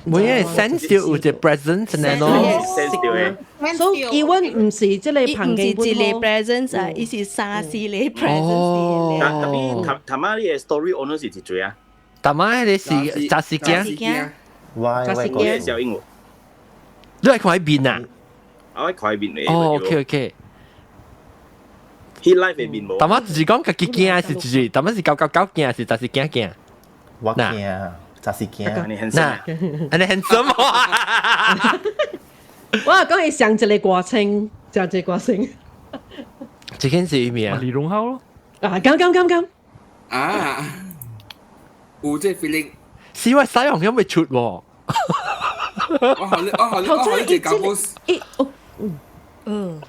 每個 sense 到有隻 presence 呢咯，sense 到的。所以伊阮毋是這個旁毋是一個 presence 啊，伊是三四個 presence。特別頭頭媽你的 story owner 是一濟啊？頭媽迄個是雜事件，雜事件小英語。你係看喺邊啊？我看喺邊咧。哦，OK OK。彼 live 的面無。頭媽就是講家己驚是就是，頭媽是狗狗狗驚是雜事件驚。我驚。就是驚，你很嗱，你很什麼？我講伊上一個歌星，上一個歌星。這件是咩啊？李榮浩咯。啊，敢敢敢敢。啊，有這 feeling。是我使用有未出喎。我學你，我學你，我學你這講咦，哦，嗯，嗯，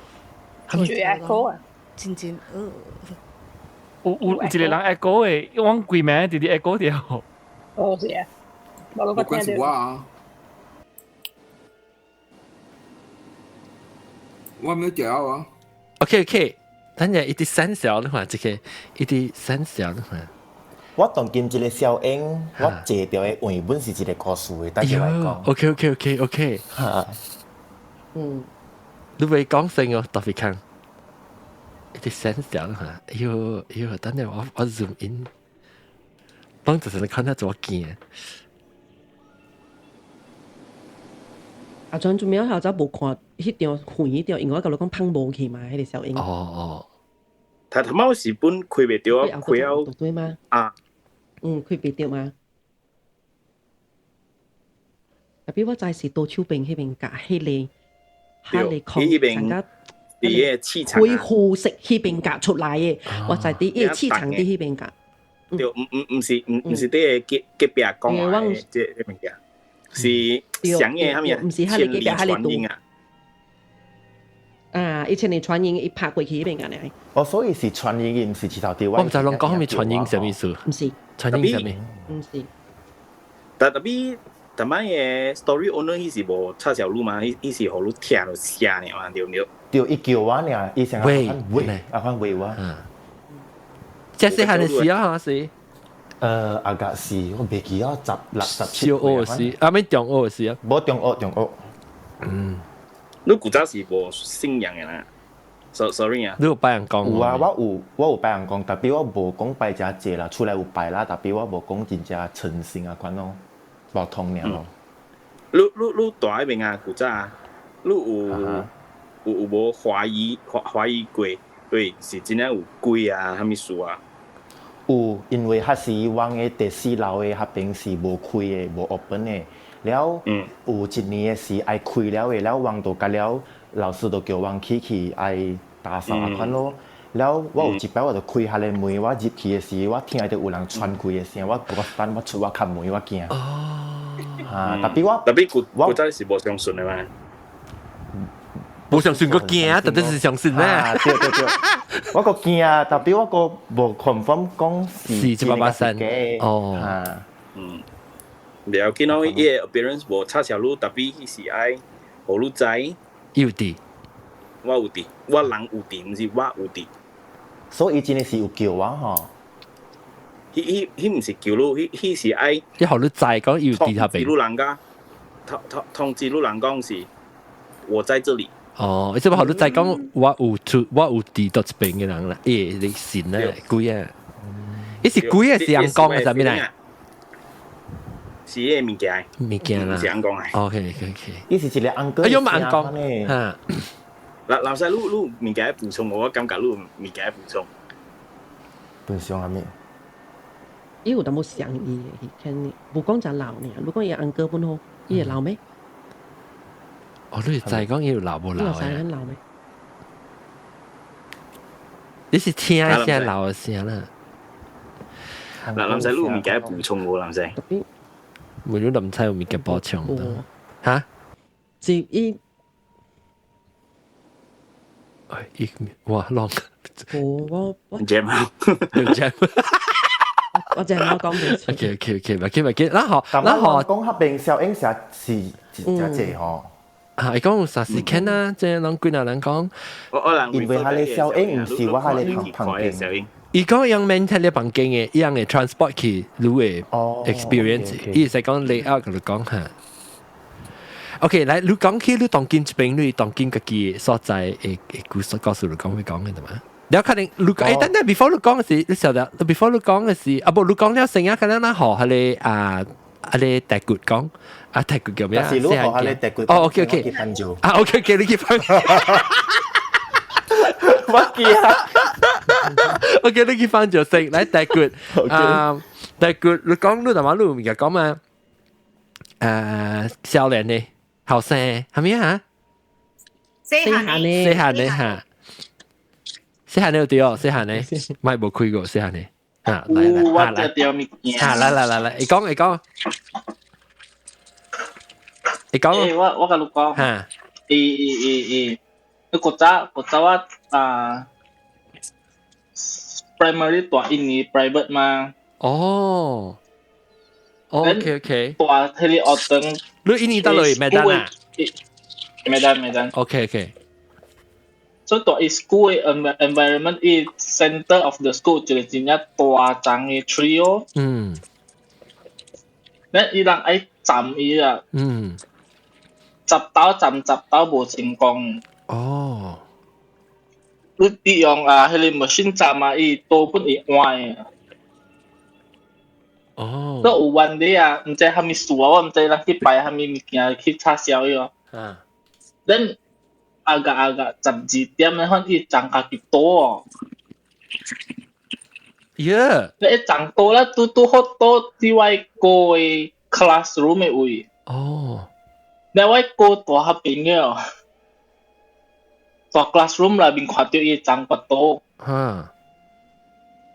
住 echo 啊，真真，呃。有有一個人 echo 的，我規暝直直 echo 掉。哦，是啊，我攏捌聽到。我啊，我沒有掉啊。 OK OK，等陣一啲 sense 你看這個，一啲 sense 你看。我當今這個小英，我坐著的位本是一個故事的，對我來講。 OK OK OK OK，嚇，嗯，你未講聲哦，特別看。一啲 sense 你看，哎呦哎呦，等陣我我 zoom in。當就是你看他怎麼見。阿張做咩後仔無看彼張遠彼張，因為我甲你講芳無去嘛，彼個小英。哦哦。頭頭仔是本開袂著啊，開了。對嗎？啊。嗯，開袂著嗎？特別我知是多手邊彼邊甲彼個，彼個彼邊。佇個市場。恢復式彼邊甲出來的，我知佇伊個市場佇彼邊甲。對，毋毋毋是毋毋是佇個隔隔壁講話的這這物件，是商業啥物啊？千里傳音啊！啊，伊千里傳音，伊拍過去彼邊個爾。哦，所以是傳音，毋是石頭吊。我毋知攏講啥物傳音啥物意思。毋是傳音啥物？毋是。但特別但擺嘅 story owner 伊是無插小路嘛，伊是予你聽著聲爾嘛，對毋對？對，伊叫我爾，伊成喂喂，阿款喂我。這細漢的時啊，是。阿個是，我袂記得16、17 小學時，啊，咩中學時啊？無中學，中學。你古早是無信仰的啦，sorry 啊。你有拜人講？有啊，我有拜人講，tapi 我無講拜誠濟啦，厝內有拜啦，tapi 我無講真正誠心啊款咯，無通爾咯。你蹛彼邊啊，古早啊，你有無懷疑過？對，是真正有鬼啊，啥物事啊？有，因為彼時阮的第四樓的彼邊是無開的，無 open 的。了，有一年的時愛開了的，了阮就甲了老師就叫阮去愛打掃啊款咯。了，我有一擺我就開彼个門，我入去的時，我聽著有人傳開的聲，我等我出我開門，我驚。哦。啊，tapi 我 tapi 古早是無相信的嘛？無相信個驚，到底是相信咩？對對對，我個驚，tapi 我個無 confirm 講是這把把聲。哦。嗯。袂要緊咯，伊个 appearance 無插小路，tapi 伊是愛予你知。有佇。我有佇，我人有佇，毋是我有佇。所以伊真的是有叫我吼。彼毋是叫你，彼是愛。伊予你知講有佇彼邊。通知你人家，通知你人講是，我在這裡。哦，伊這擺予你知講我有出，我有佇佗一邊的人啦，伊你信咧鬼啊！伊是鬼啊，是人講的啥物來？是彼個物件。物件啦。是人講的。 OK。伊是一個尪公。哎喲，嘛尪公。哈。老師，你有物件補充，我感覺你有物件補充。補充啥物？伊有淡薄像伊，看無講誠老爾，如果伊尪公本好，伊會老咩？哦，你會知講伊有老無老？你有知影老咩？你是聽聲老的聲啦。嗱，林仔，你有物件補充無？林仔？無你林仔有物件補充的？哈？是伊。哎，伊哇，浪。我 jam 啊，jam。我淨係我講嘅。 OK，咪見咪見，然後然後講彼邊小英成是誠濟吼。啊，伊講有啥事件啊？這攏幾若人講。因為彼个小英毋是我彼个旁邊。伊講用 maintain 咧房間的，伊樣會 transport 去你的 experience，伊是講 layout 佮你講哈。OK，來，你講起你當今這邊，你當今家己所在的故事，告訴你講會講的嘛？了可能你講，等等，before 你講的時，你曉得，before 你講的時，啊無，你講了先啊，可能咱予彼个啊，彼个大骨講，啊大骨叫咩啊？是你予彼个大骨。哦，OK OK，啊 OK OK，你去翻。我記啊。 OK，你去翻就先，來大骨，啊大骨，你講你頭先你有物件講嘛？少年的後生係咪啊？細漢的，細漢的哈。細漢的有對哦，細漢的，咪無開過細漢的，啊來來來，啊來來來來，你講你講，你講。我共你講，哈，伊，你古早我啊，primary 蹛一年 private 嘛。哦。OK。蹛彼个學堂。你一年佗落 Medan 啊？ Medan Medan。 OK。所以蹛伊 school 的 environment，伊 center of the school 一個真正大叢的 tree 哦。咱伊人愛斬伊啊。10刀斬10刀無成功。哦。你用啊，彼个 machine 斬啊，伊刀本會歪的。哦。都有 one day 啊，毋知啥物事啊，我毋知人去拜啥物物件去插銷伊哦。咱阿個阿個12點咧，反伊長家己倒哦。耶！你一長倒咧，拄拄好倒佇我哥的 classroom 的位。哦。你我哥蹛彼邊個，蹛 classroom 內面看著伊長個倒。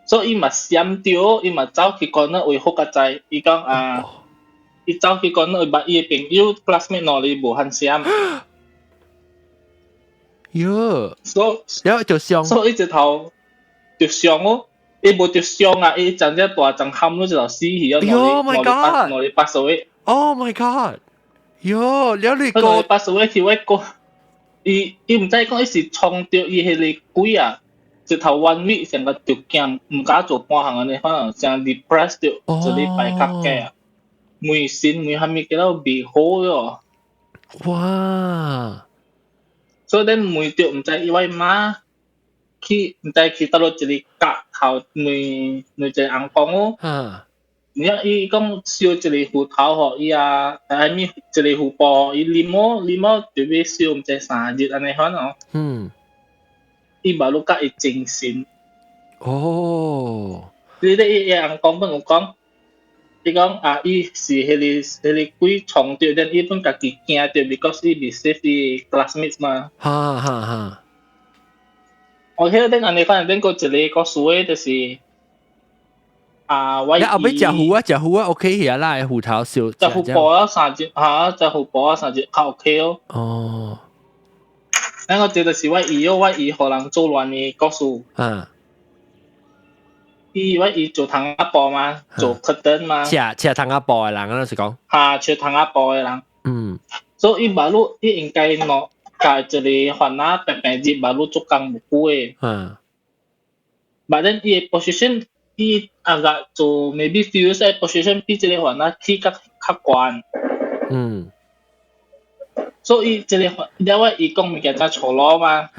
所以伊嘛閃著，伊嘛走去 corner 位好較知，伊講啊，伊走去 corner 位，捌伊的朋友 classmate 兩个無罕閃。喲，所以然後就傷，所以一頭就傷哦，伊無就傷啊，伊真正大陣喊咯，就死去啊！ Oh my god！兩日八歲。Oh my god！喲，了你個 pass away 去我個，伊伊毋知講伊是創著伊彼个鬼啊，一頭 one week 成個就驚，毋敢做半項按呢，可能成 depressed 著，一禮拜較假啊，每神每蝦米叫到袂好喲。哇！所以恁問著毋知伊我媽去，毋知去佗落一个角頭問問一個翁公哦。然後伊講燒一个芋頭予伊啊，啥物一个芋布伊啉哦，啉哦就欲燒毋知3日按呢款哦。伊嘛愈佮伊精神。你咧伊翁公本有講，伊講啊，伊是彼个鬼創著，then 伊本家己驚著，because 伊未 save 伊 classmates 嘛。哈哈哈。我記得頂按呢款，頂過一个故事的，就是啊，我你後尾食芋啊，食芋啊，OK 起啦，芋頭燒。食芋婆啊三日，嚇，食芋婆啊三日較 OK 哦。咱個這就是我姨哦，我姨予人做亂的故事。伊我姨做窗仔布嘛，做 curtain 嘛。切切窗仔布的人，嗰是講。嚇，切窗仔布的人。所以伊馬路伊應該喏，共一个番仔平平日馬路做工無久的。But then 伊的 position 伊啊個做 maybe few years 的 position 比這个番仔起較較懸。所以這个了我伊講物件才錯路嘛。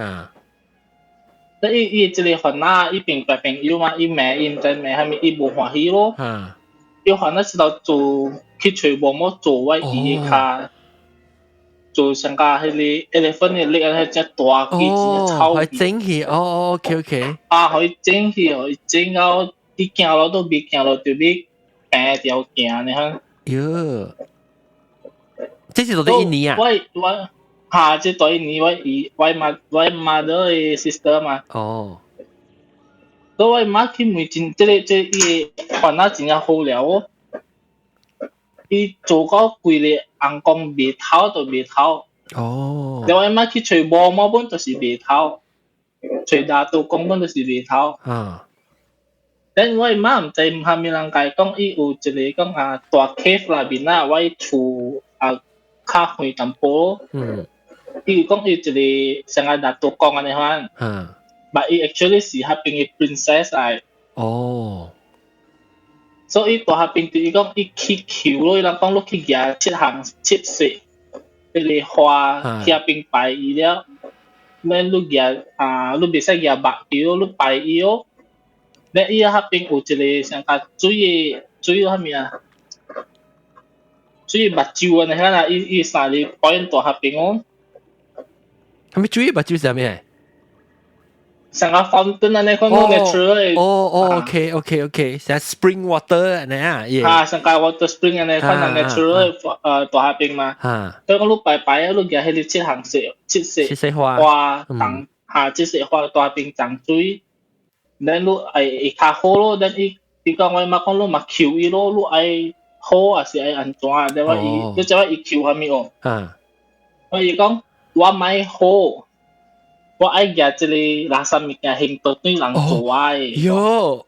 但伊伊這个番仔伊變大朋友嘛，伊罵伊毋知罵啥物，伊無歡喜咯。伊番仔是頭做去揣無麼做我伊的跤。做上加彼个 elephant 的力啊，彼隻大機真臭。可以整起，哦，OK OK。啊，可以整起，可以整到伊行路都未行路，就欲平條行呢哈。喲，這是到底印尼啊？我我嚇，這對印尼我姨我媽我媽的 sister 嘛。所以我媽去問真，這個這伊个煩惱真正好了哦。伊做到規个翁公袂透就袂透。然後我媽去揣無毛本就是袂透，揣大刀公本就是袂透。但我媽毋知啥物人共伊講，伊有一个講啊大 cave 內面啊，我厝啊較遠淡薄。伊有講伊一個像個大刀公按呢款。但伊 actually 是彼邊的 princess 來。所以大彼邊就是講伊去求咯，伊人講你去舉七項七色，彼个花去彼邊拜伊了，咱你舉啊，你袂使舉目球，你拜伊哦。咧伊彼邊有一個像較水的水啥物啊？水目睭按呢啦，伊伊三个 point 大彼邊哦。啥物水目睭是啥物？像個 fountain 按呢款 natural 的。哦哦，OK OK OK，像 spring water 按呢啊，啊，像個 water spring 按呢款 natural 大彼邊嘛。所以講你拜拜啊，你舉彼个七項色七色七色花花長嚇七色花大邊長水，咱你愛會較好咯。咱伊伊講我媽講你嘛求伊咯，你愛好還是愛按怎？咱我伊，你知我伊求啥物哦？我伊講我莫好。我愛舉這个垃圾物件還倒轉人做我的。喲，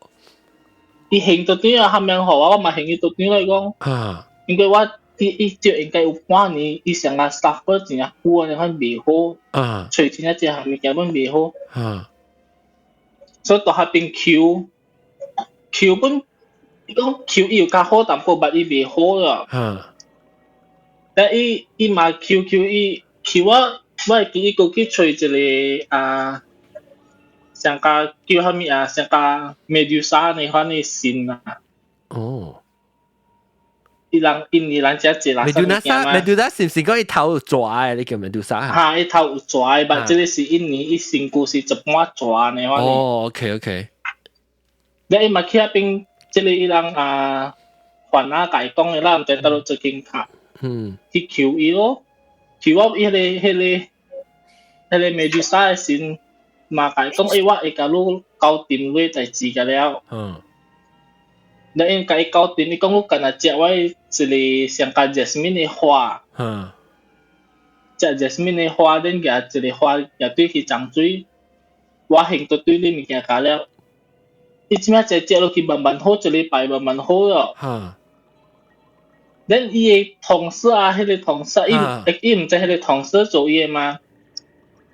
伊還倒轉啊，蝦米予我，我嘛還伊倒轉來講。因為我伊伊就應該有半年，伊上個 suffer 真正久按呢款袂好。揣真正這項物件本袂好。所以到彼邊求求本，伊講求伊有較好淡薄，但伊袂好啦。但伊伊嘛求求伊求我。我會記伊閣去揣一个啊，上加叫啥物啊，上加 Medusa 那款的神啊。伊人印尼人遮濟垃圾物件嘛。 Medusa 是毋是講伊頭有蛇的？你叫 Medusa？哈，伊頭有蛇的，但這个是印尼伊身軀是一半蛇那款的。哦，OK OK。你伊嘛去彼邊，這个伊人啊，番仔共伊講的，咱毋知佗落這間卡。去求伊咯，求我彼个彼个。彼个 Medusa 的神嘛，共伊講，欸，我會共你交掂你代誌個了。你應共伊交掂，伊講你干焦食我一个上加 jasmine 的花。食 jasmine 的花，恁舉一个花，舉對去長水，我還倒轉你物件加了。伊這擺食食落去慢慢好，一禮拜慢慢好了。，then 伊个同事啊，彼個同事，伊伊毋知彼個同事做伊个嘛？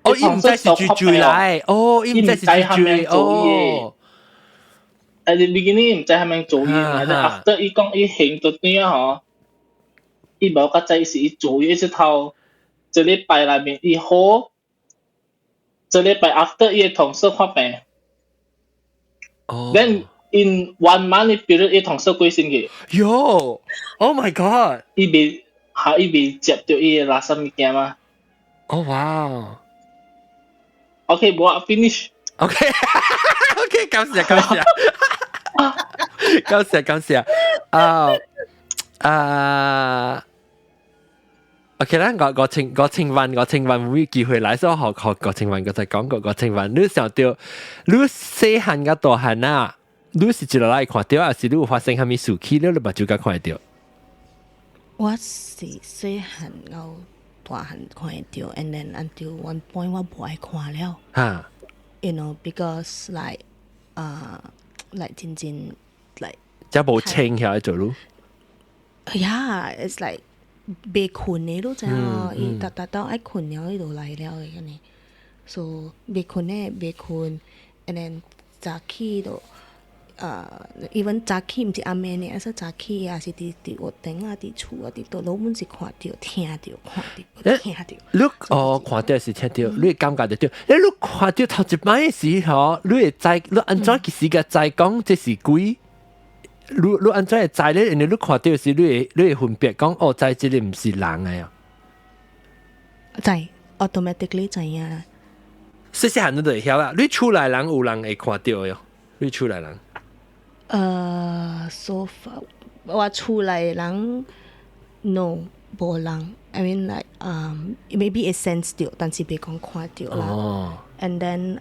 哦，伊毋知是住住來，哦，伊毋知是住住，哦。 At the beginning 毋知蝦米做伊嘛，但 after 伊講伊行到對啊吼，伊無較知是伊做伊一頭，這禮拜內面伊好，這禮拜 after 伊个同事發病。哦。 Then in one month period，伊同事過身去。喲，Oh my God！伊未嚇，伊未接到伊个垃圾物件嘛？哦哇！OK，無啊，finish。 OK，OK，感謝感謝，感謝感謝。啊啊！OK 啦，我我請我請問我請問會機會來，所以學學我請問我就講過我請問，你想到你細漢甲大漢啊？你是一落來看到，還是你有發生啥物事去了，你目睭才看會到？我是細漢到大漢看會到，and then until one point 我無愛看了。 Because like like 真正 like 這無清起來做咯。 Yeah, it's like 袂睏的，你知影？伊逐逐到愛睏了，伊就來了的按呢。So 袂睏的袂睏，and then 早起就even 早起毋是暗暝呢，是早起也是佇佇屋頂啊，佇厝啊，佇佗攏滿是看著、聽著、看著、聽著。你哦看著是聽著，你會感覺著對。你看著頭一擺的時候，你會知你按怎其實個知講這是鬼？你你按怎會知咧？因為你看著時，你會你會分別講哦，知這個毋是人的啊。知，automatically 知影。細細漢你就會曉啦。你厝內人有人會看著喲？你厝內人？So far 我厝內人 no 無人，I mean like maybe 會 sense 到，但是袂講看著啦。And then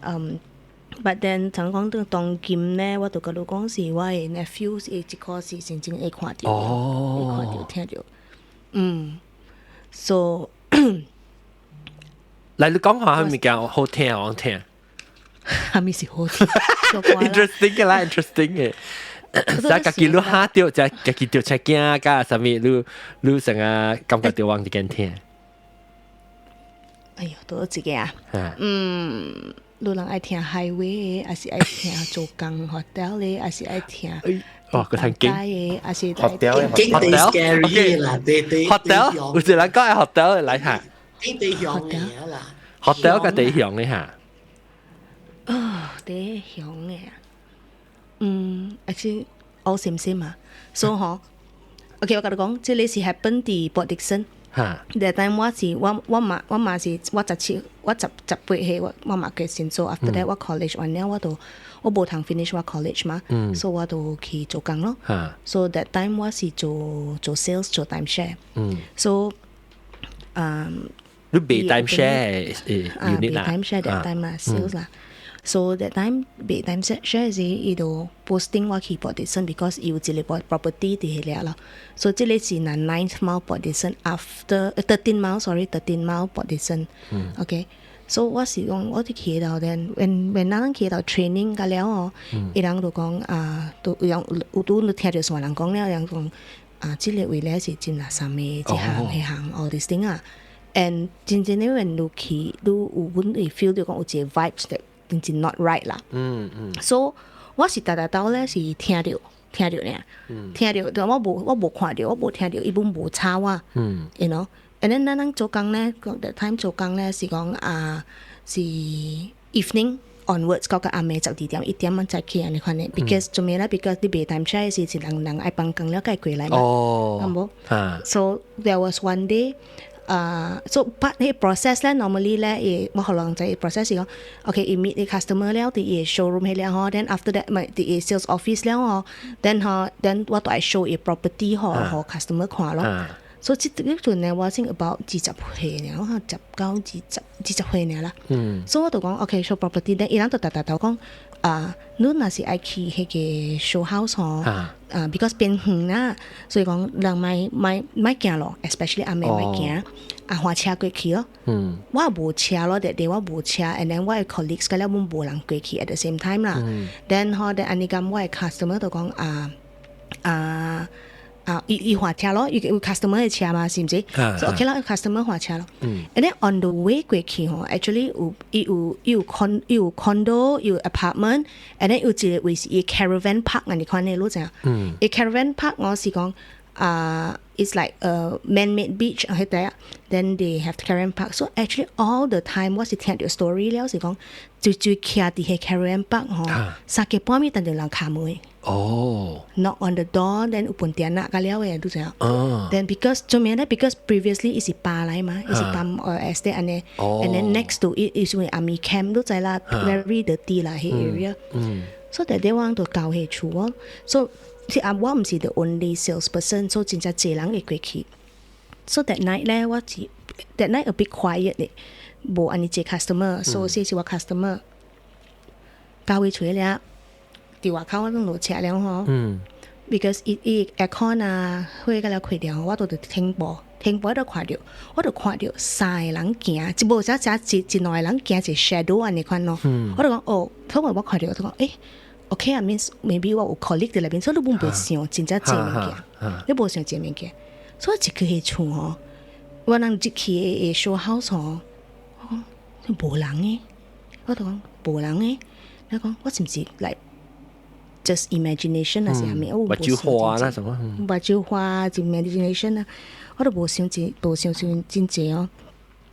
but then 怎講到當今呢，我就佮你講是我的 nephew 伊這個是真正會看著，會看著聽著。嗯，so 來，你講下物件好聽好聽。啥物是好聽？interesting 嘅啦，interesting 嘅。就家己你嚇著，就家己著車驚，加啥物你你成個感覺著往一間聽。哎喲，多一個啊。嗯，你人愛聽 highway，還是愛聽做工 hotel 咧，還是愛聽？哦，個聽經嘅，還是 hotel 經地 scary 啦，地地 hotel，有一個人講係 hotel 來下。經地向嘅啦。 hotel 個地向嘅嚇。哦，地向嘅啊。嗯，actually all same same 啊。所以吼，OK，我共你講，這个是 happen 佇 Port Dickson。That time 我是我我嘛我嘛是我17我十十八歲我我嘛過身做，after that 我 college 完了我就我無通 finish 我 college 嘛，所以我就去做工咯。So that time 我是做做 sales 做 timeshare。So 你賣 timeshare 啊，賣 timeshare that time 啦，sales 啦。So that time 賣 timeshare 時，伊就 posting 我去 Port Dickson because 伊有一個 property 佇彼個咯。So 這個是那 ninth mile Port Dickson after 13 mile sorry 13 mile Port Dickson。OK。So 我是講我佇去到 then when 咱去到 training 甲了哦，伊人就講啊，都有有拄聽著啥人講了，人講啊，這個位咧是真垃圾的，這項彼項 all this thing 啊。And 真正咧，when 你去，你有阮會 feel 到講有一個 vibes 的，真正 not right 啦。So 我是逐逐兜咧是聽著聽著爾，聽著，但我無我無看著，我無聽著，伊本無吵我。You know。And then 咱咱做工咧，that time 做工咧是講啊是 evening onwards 到到暗暝12點1點仔才去按呢款的，because 做咩咧？because 你賣 timeshare 時是人人愛放工了，該過來嘛。啱無？So there was one day。So but 彼 process 咧，normally 咧，伊我予人知 process 是講，OK，伊 meet 啲 customer 了，佇伊 showroom 彼了吼，then after that 咪佇伊 sales office 了吼，then 吼，then 我就愛 show 伊 property 予予 customer 看咯。所以這個陣咧，我先 about 20歲爾，我19、20、20歲爾啦。所以我就講，OK，show property，then 伊人就逐逐頭講，啊，你若是愛去彼個 show house 吼，啊，because 變遠啦，所以講人莫莫莫行路，especially 暗暝莫行，啊，換車過去咯。我無車咯，that day 我無車，and then 我的 colleagues 個了阮無人過去 at the same time 啦。Then 吼，then 按呢咁我的 customer 就講啊啊。啊，伊伊換車咯，伊有 customer 的車嘛，是毋是？所以 OK 啦，customer 換車咯。And then on the way 過去吼，actually 有伊有伊有 con 伊有 condo 有 apartment，and then 有一個位是伊 caravan park 按呢款的，你知影？伊 caravan park 我是講啊，it's like a man-made beach 啊，彼塊，then they have caravan park. So actually all the time 我是聽著 story 了，是講最最徛佇彼 caravan park 吼，三更半暝等著人敲門。Knock on the door，then 有飯店啊，甲了的，你知影？Then because 做咩咧？Because previously 伊是壩來嘛，伊是壩estate 按呢，and then next to it 是為 army camp 你知啦，very dirty 啦，彼 area。So that day 我就到彼厝哦，so 是啊，我毋是 the only salesperson，所以真正濟人會過去。So that night 咧，我是 that night a bit quiet 的，無按呢濟 customer，所以是我 customer。到彼厝了，佇外口我攏落車了吼。Because 伊伊 aircon 啊，火甲了開掉，我都佇停步，停步就看著，我就看著三個人行，一無啥啥一一兩個人行一個 shadow 按呢款咯。我就講哦，頭尾我看著，我就講欸，OK 啊，means maybe 我有 colleague 佇內面，所以你袂想真正濟物件，你無想濟物件，所以一去彼厝吼，我人入去的 show house 吼，我講無人的，我就講無人的，我講我是毋是 like just imagination 啊是啥物？我目睭花那什麼？目睭花就 imagination 啊，我都無想真無想想真濟哦。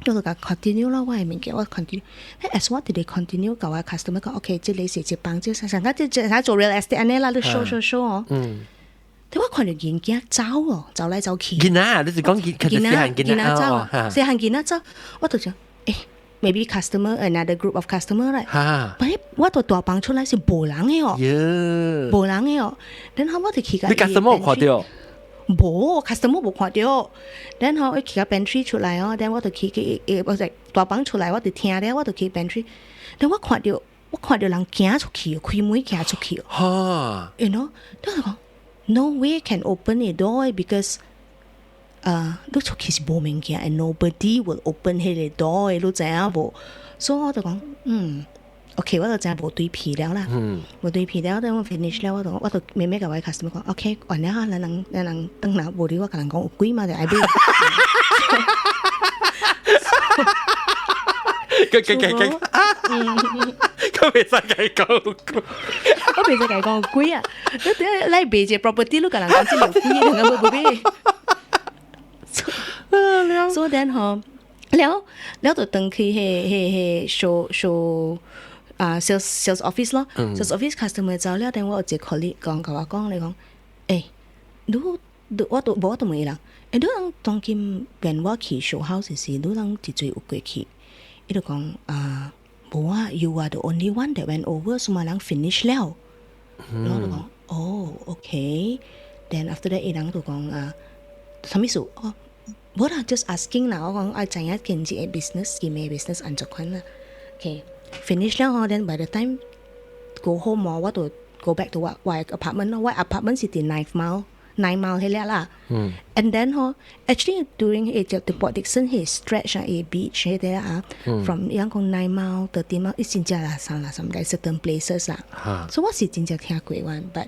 我就共 continue 咯，我的物件我 continue。as 我直直 continue 共我 customer 講，OK，這個是一房，這個上個這這做 real estate 按呢啦，你 show show show 哦。但我看著囡仔走哦，走來走去。囡仔，你是講囡仔囡仔走，細漢囡仔走，我就想，欸，maybe customer another group of customer 來。但係我到大房出來是無人的哦，無人的哦。然後我就去共你 customer 有看著？無，customer 無看著。然後我去到 pantry 出來哦，然後我就去去，我就大房出來，我就聽了，我就去 pantry。然後我看著，我看著人行出去，開門行出去。You know，我就講，no way can open the door because 你出去是無物件，and nobody will open 彼個 door，你知影無？所以我就講，嗯，OK，我就知無對皮了啦。無對皮了，等我 finish 了，我就我就慢慢共我 customer 講，OK，完了哈，咱人咱人轉來，無你我共人講有鬼嘛，就愛買。佢佢佢佢，佢袂使共講有鬼，我袂使共講有鬼啊！你等下來賣一個 property，你共人講這有鬼，人家無買。所以 then 吼，了了就轉去彼彼彼 show show 啊 sales sales office 咯，sales office customer 走了，等我有一個 colleague 講，共我講，你講，欸，你你我都無我都問伊人，欸，你人當今when 我去 show house 時，你人一濟有過去？伊就講啊，無啊，you are the only one that went over，什麼人 finish 了。然後就講，哦，OK，then after that 伊人就講啊，啥物事？哦，無啦，just asking 啦，我講愛知影經濟的 business，伊的 business 按怎款啦。OK，finish 了吼，then by the time go home 哦，我就 go back to 我我的 apartment 咯，我 apartment 是佇 Ninth Mile。Nine Mile 彼個啦。And then 吼，actually during 彼個就 Port Dickson 彼個 stretch 啊，彼個 beach 彼個啊，from 伊講 Nine Mile 13 Mile，伊真正垃圾垃圾，like certain places 啦。所以我是真正聽過one，but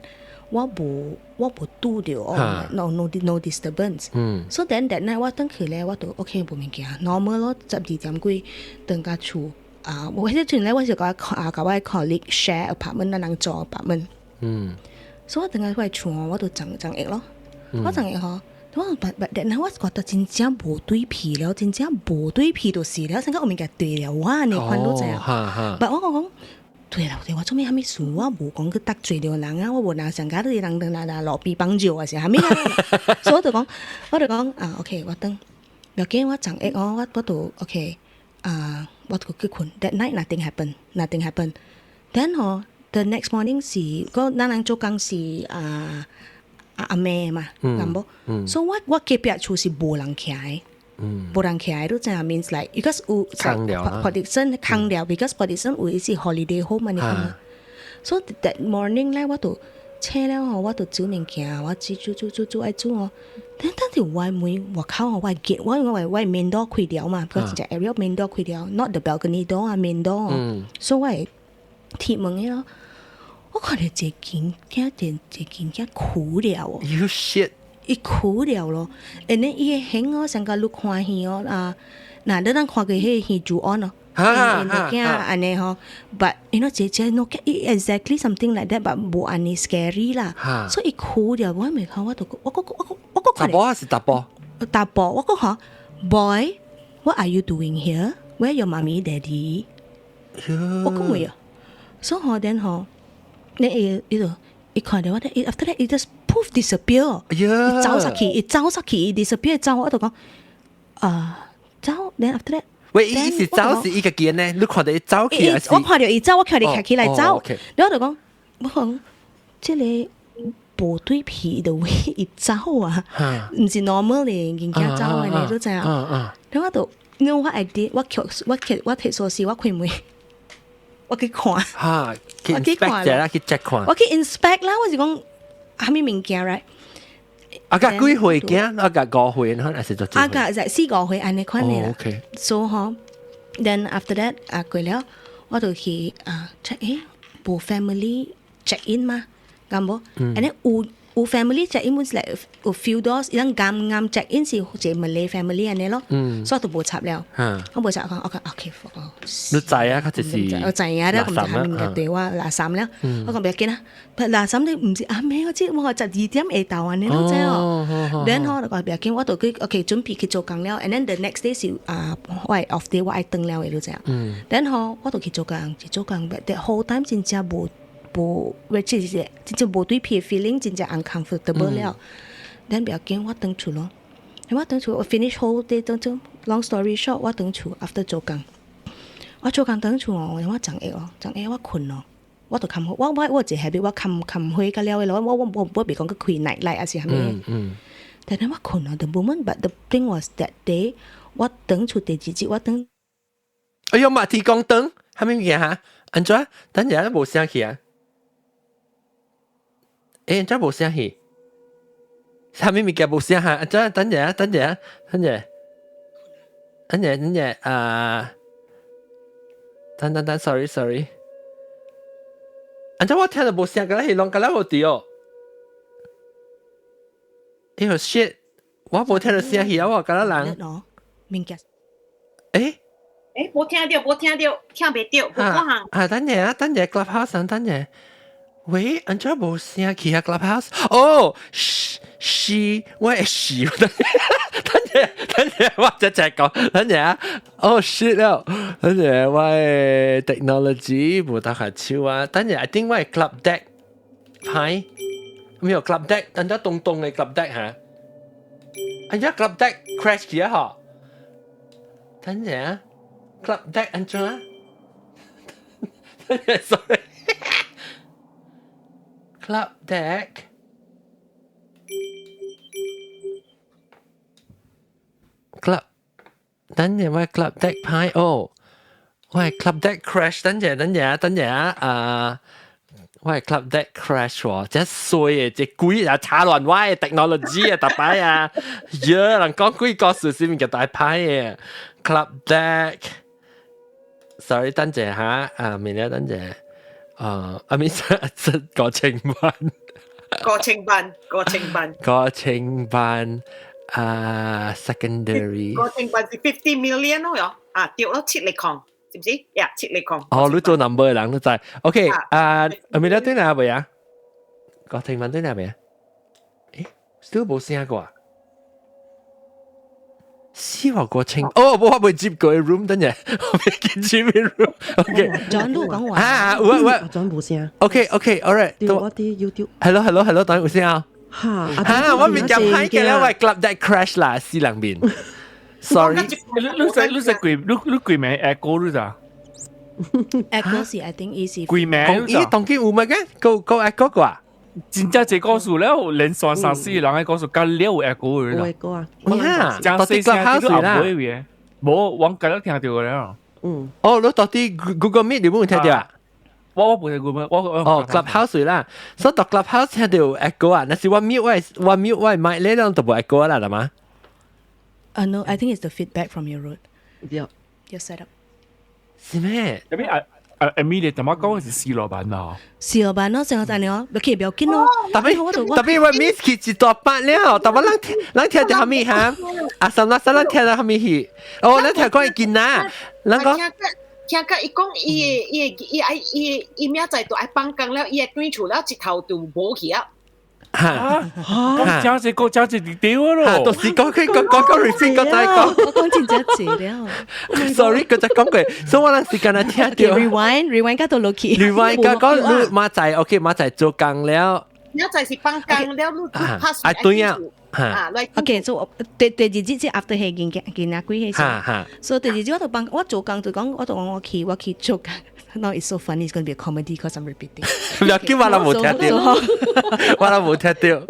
我無我無拄著哦，no no no disturbance。So then that night 我轉去咧，我就 OK 無物件，normal 咯，12點幾轉到厝啊，我彼陣咧我是共我啊共我 colleague share apartment，咱人租 apartment。所以我轉到我的厝哦，我就衝衝下咯。我衝下吼，我 but but then 我覺得真正無對皮了，真正無對皮就是了，成個有物件對了我按呢款你知影？But 我講講。對啦，對我做咩啥物事？我無講去得罪著人啊，我無拿上家啲人當來路邊幫助還是啥物啊？所以我就講，我就講啊，OK，我等，無要緊，我昨下哦，我我就 OK，啊，我就去睏。That night nothing happen, nothing happen. Then 吼，the next morning 是，個咱人做工是啊阿阿妹嘛，敢無？所以我我隔壁厝是無人徛的。無人徛的，你知影 means like because 有 Port Dickson 空了，because Port Dickson 有一是 holiday home 按呢款嘛。So that morning 咧，我就醒了吼，我就煮物件，我煮煮煮煮煮愛煮哦。但當時我門外口吼，我 gate 我我我 main door 開掉嘛，because 只 area main door 開掉，not the balcony door 啊 main door 哦。所以我會鐵門的咯。我看著一個囡仔，一個囡仔哭了哦。 You shit！伊哭了咯，and then 伊个形哦，上個你看戲哦啊，嗱你當看過彼個戲主案咯。因囝按呢吼，but you know 姐姐 no exactly something like that，but 無按呢 scary 啦，所以伊哭了，我未看我都我我我我我查埔還是查埔？查埔，我講吼，boy，what are you doing here？Where your mommy daddy？我講未啊，所以吼，then 吼，你伊伊就伊看到我，伊 after that 伊 just poof disappear，伊走出去，伊走出去，伊 disappear 走，我就講啊走，then after that。喂，伊是走是伊家己呢？你看到伊走去還是？我看到伊走，我看到伊起來走，然後就講，我講這個無對皮的位伊走啊，毋是 normal 的人家走的，你都知啊。然後我就，you know what I did？我我我提鎖匙，我開門，我去看。嚇，去 inspect 啦，去 check 看。我去 inspect 啦，我是講啥物物件，right？啊個幾歲囝？啊個5歲，可能是做。啊個就四五歲按呢款的啦。所以吼，then after that 啊過了，我就去啊 check 誒，無 family check in 嘛，敢無？and then 有 family check in 本來有 few doors，伊人啱啱 check in 是一個 Malay family 按呢咯，所以就無插了。我無插講，OK OK，你知啊？佢就是我知影啦，咁就下面嘅對話垃圾了。我講不要緊啦，垃圾你毋是暗暝，我知我12點下晝按呢，你知哦。然後我講不要緊，我就去 OK 準備去做工了。And then the next day 是啊，我係 off day，我愛轉了的，你知影。然後我就去做工，去做工，but the whole time 真正無無，即是真正無對皮 feeling，真正 uncomfortable 了。then 不要緊，我轉厝咯。我轉厝，我 finish whole day 轉轉，long story short，我轉厝 after 做工。我做工轉厝哦，我昨下哦，昨下我睏咯，我就冚我我我有一個 habit，我冚冚火甲了的咯，我我我我袂講去開 night light 還是啥物。但係我睏咯，the moment，but the thing was that day，我轉厝第二日我轉。哎喲，馬天光燈，啥物物件哈？按怎？等陣無聲去啊？欸，按怎無聲去？啥物物件無聲哈？按怎？等陣，等陣，等陣，等陣，等陣啊！等等等，sorry sorry。按怎我聽到無聲，敢若係攏敢若無對哦。哎喲 shit！我無聽到聲去啊！我敢若人。物件。欸？欸，無聽到，無聽到，聽袂到，無看項。啊，等陣啊，等陣，Clubhouse 等陣。喂，按怎無聲去啊？Clubhouse？哦，是是，我會死。等陣，等陣，我再再講。等陣啊，哦，shit 了。等陣我的 technology 無得下手啊。等陣，I think 我的 Club Deck 歹，沒有 Club Deck，等陣東東的 Club Deck 哈。按怎 Club Deck crash 去啊？嗬。等陣啊，Club Deck 按怎啊？Sorry。Club Deck。Club 等陣我 Club Deck 歹哦，我 Club Deck crash 等陣等陣等陣啊！我 Club Deck crash 喎，真衰嘅，這鬼啊插亂我嘅 technology 啊，特擺啊，呀人講鬼故事是物件大歹嘅 Club Deck。Sorry，等陣嚇，啊，明日等陣，啊，阿咪國情班，國情班，國情班，國情班。啊，secondary 國情班是 50 million 咯，喲，啊，對咯，七厘空，是毋是？呀，七厘空。哦，你做 number 嘅人都知。OK，啊，阿咪對哪未啊？國情班對哪未啊？誒，still 無聲過啊？死話國情，哦，我未接過 room 等陣，我未見接 room。OK， John 都講話啊，有啊有啊，John 無聲。 OK，OK，all right，對我啲 YouTube。 Hello，hello，hello，等有聲啊。嚇！嚇！我面夾歹嘅咧，我 Club Deck crash 啦，死人面。Sorry。你你使你使鬼你你鬼名 Echo 你咋？Echo 是 I think 伊是鬼名。咦，當今有乜嘅？個個 Echo 個啊？真正這故事了，連續三四人嘅故事，甲了有 Echo 有 Echo 啊！講細聲啲都唔會嘅，無我今日聽到了。嗯。哦，你到底 Google Meet 你冇聽到啊？我我唔係 Google，我哦 Clubhouse 啦，所以到 Clubhouse 聽到 echo 啊，那是我 mute 我我 mute 我麥呢兩就無 echo 啦，係嘛？ No, I think it's the feedback from your road. Yeah. Your setup. 是咩？入邊啊，啊，Amy 你點解講是四羅板啊？四羅板咯，成個就係哦，OK 不要緊咯。特別特別我 miss 去一大筆了，特別咱聽咱聽到蝦米哈？啊，什麼什麼聽到蝦米去？哦，咱聽講會見啊，咱講。聽甲伊講，伊伊伊愛伊伊明仔載就愛放工了，伊會轉厝了，一頭就無去啊。嚇！咁真係個真係對咯，到時講佢講講講 repeat 個再講。我講真正濟了。 Sorry，佢再講過，所以我陣時間聽到。 Rewind rewind 到落去。 Rewind 講講你馬仔 OK 馬仔做工了。明仔是放工了，你 pass 啊對啊。啊， OK，所以第二日即 after 係見見阿鬼迄時，所以第二日我就幫我做工就講，我就講我去做工。Now it's so funny, it's going to be a comedy because I'm repeating. 唔要緊，我都冇聽到，我都冇聽到。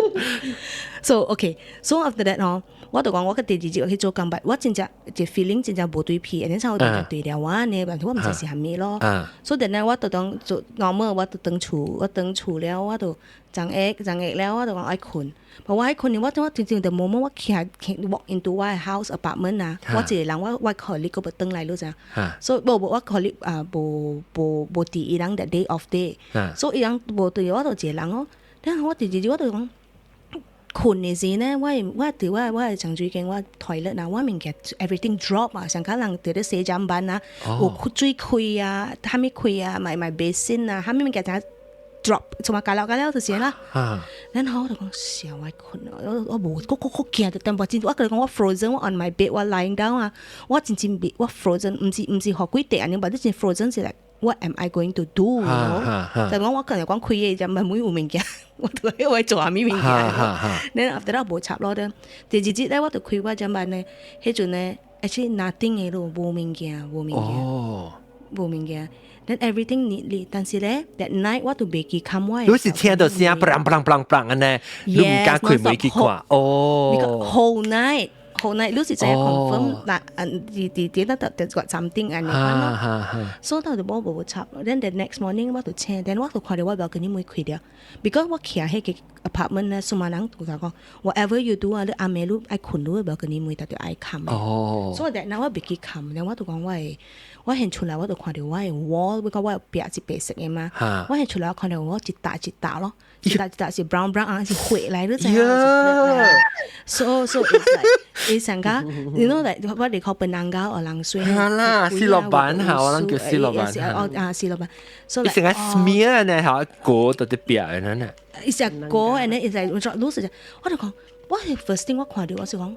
So okay, so after that 吼，我就講我個第二日我去做工，我真正這 feeling 真正無對皮，然後我就對了我呢，但我毋知是啥物咯。所以咧，我就當做 normal，我就轉厝，我轉厝了，我就昨下昨下了，我就講愛睏。我愛睏，我我真正就摸摸我徛 walk into 我的 house apartment 啊，我一個人，我 colleague 閣無轉來你知影？所以無無我 colleague 啊無無無佇伊人 that day off day，所以伊人無佇，我就一個人哦。然後我第二日我就講。睏的時呢，我我佇我我的床水間，我 toilet 啊，我物件 everything drop 啊，上較人佇咧洗氈板啊，有水開啊，啥物開啊，買買 basin 啊，啥物物件就 drop，從嘛加了加了就是啦。然後我就講，啥我睏啊，我我無，我我我驚就淡薄真，我共你講我 frozen，我 on my bed，我 lying down 啊，我真真我 frozen，毋是毋是予鬼綴按呢，but 真 frozen 是 like what am I going to do？就講我可能講開嘅就唔係每有物件，我都係我做啥物物件。然後 after that 無插咯，第二日咧我就開我這班咧，彼陣咧，actually nothing 嘅咯，無物件，無物件，無物件。Then everything neatly，但是咧，that night 我都袂記冚我。你是聽到聲，砰砰砰砰按呢，你毋敢開門去看哦。 Whole night。whole night 你是知影 confirm 嗱，嗯，佇佇佇得得個 something 按呢款咯。所以我就無無插。Then the next morning 我就醒，then 我就看到我 balcony 門開著，because 我徛彼個 apartment 咧，數碼人就講，whatever you do 啊，你暗暝你愛睏，你 balcony 門特著愛冚。所以 that night 我袂記冚，然後我就講我會，我現出來我就看到我的 wall，我講我有壁是白色的嘛，我現出來我看到我一笪一笪咯，一笪一笪是 brown brown 啊，是血來，你知影？So it's like 伊上個，you know like 我哋靠笨人家學人水。係啦，四落板嚇，我諗叫四落板。哦啊，四落板。伊成個 smear 呢，嚇，果到啲壁呢。伊成果，and then 伊就老實我就講，我係 first thing 我看到我是講。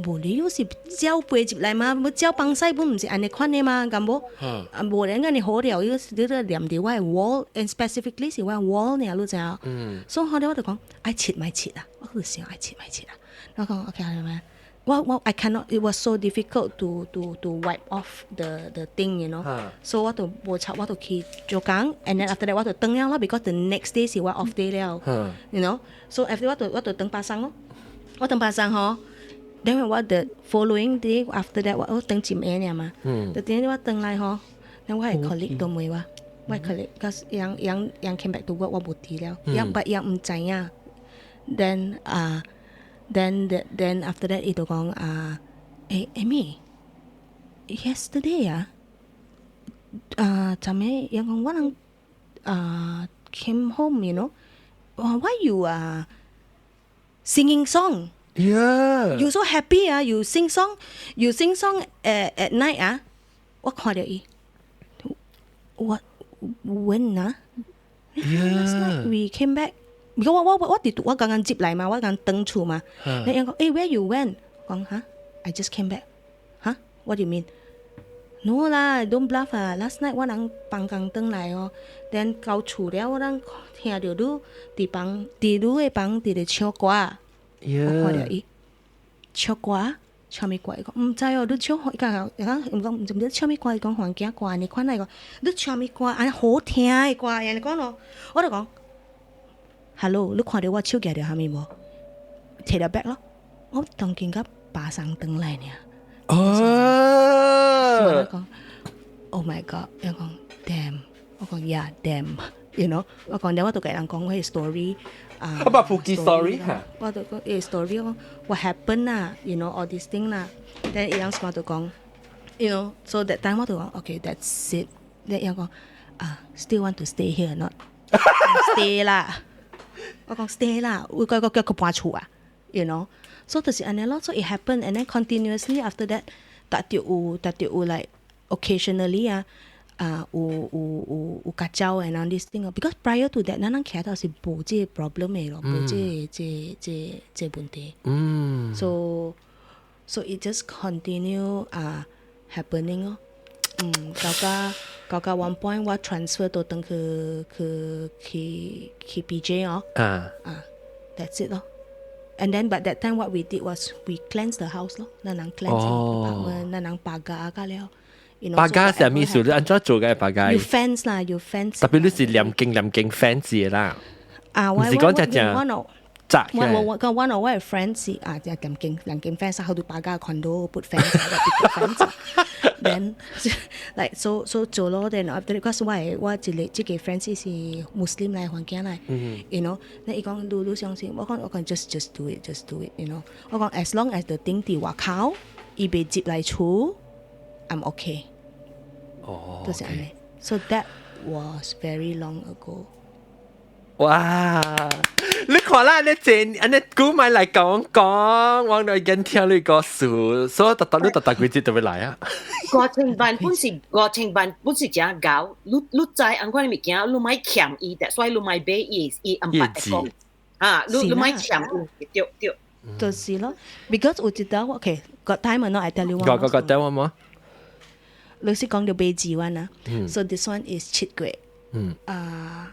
無理由是鳥飛入來嘛？無鳥放屎本毋是按呢款的嘛？敢無？啊，無人按呢好了，伊你咧黏佇我的 wall，and specifically 是我的 wall 爾，你知影？所以後來我就講，愛切莫切啊！我就想愛切莫切啊！我講 OK 係咪？我我 I cannot it was so difficult to wipe off the thing。 所以我就無插，我就去做工，and then after that 我就轉了啦，because the next day 是我 off day 了，you know。So after 我就轉巴生咯，我轉巴生吼。then 我 the following day after that 我我轉一暝爾嘛，就點我轉來吼，then 我的 colleague 都問我，我 colleague cause 𪜶𪜶𪜶 came back to work 我無佇了，𪜶 but 𪜶毋知影，then 啊。then after that 伊就講啊，誒 Amy yesterday 啊，啊，昨暝𪜶講我人啊 came home why you 啊 singing song? You so happy 啊，you sing song, you sing song at night 啊，我看著伊，what when 啊？Last night we came back. 如果我我我佇我剛剛接來嘛，我剛轉厝嘛，你𪜶講，誒，where you went？講嚇，I just came back。嚇，what do you mean？No 啦，don't bluff 啊！Last night 我人放工轉來哦，then 到厝了，我人聽著你佇房，佇你的房佇咧唱歌。我看著伊唱歌，唱啥物歌？伊講毋知哦，你唱，伊講伊講毋講毋知唱啥物歌？伊講環境歌，按呢款來講，你唱啥物歌？按呢好聽的歌，按呢講咯，我就講。Hello，你看著我手舉著啥物無？摕著 bag 咯，我當今佮巴生轉來爾。哦，我講，Oh my God！伊講 damn，我講 yeah damn，我講了我就共人講我的 story 啊。我把普及 story 哈。我就講伊 story 我 what happen 啦，all this thing 啦。then 伊人什麼就講，so that time 我就講，okay that's it。then 伊講，啊，still want to stay here or not？Stay 啦，我講 stay 啦，會個個腳個搬厝啊，you know，so 就是按呢咯，so it happen and then continuously after that，逐著有逐著有 like occasionally 啊。啊，有有有有較走 and all this thing because prior to that，咱人徛到是無這個 problem 的咯，無這個這這這問題。So it just continue 啊 happening 咯。到到 one point 我 transfer 到轉去去去去 PJ 哦。啊，that's it 咯。And then but that time what we did was we cleanse the house 咯，咱人 cleanse apartment，咱人 pagar 個了。 Pagar 係咩意思？你按怎做嘅 pagar？有 fence 啦，有 fence。特別你是兩間兩間 fence 嘅啦。啊，我唔是講只只窄我我我個 one of 我嘅 friends 是啊，就兩間兩間 fence，後頭 pagar condo put fence，big fence。Then like so 做咯，then after because 我我一個這個 friends 是 Muslim 來環境來，you know，那伊講你你相信，我講 just do it，just do it，you know，我講 as long as the thing 佇外口，伊袂入來厝，I'm okay。就是按呢。So that was very long ago。哇！你看啦，你正按呢估埋來講講，我來跟聽你個事，所以特特你特特幾節就會來啊。五千萬本是五千萬本是誠𠢕，你你知按款物件，你莫欠伊的，所以你莫買伊伊毋捌會講。啊，你你莫欠伊，對對。就是咯，because 有一道 OK，got time or not? I tell you one. Got got got tell one more。你是講到買字 one 啊？So this one is 7月。啊。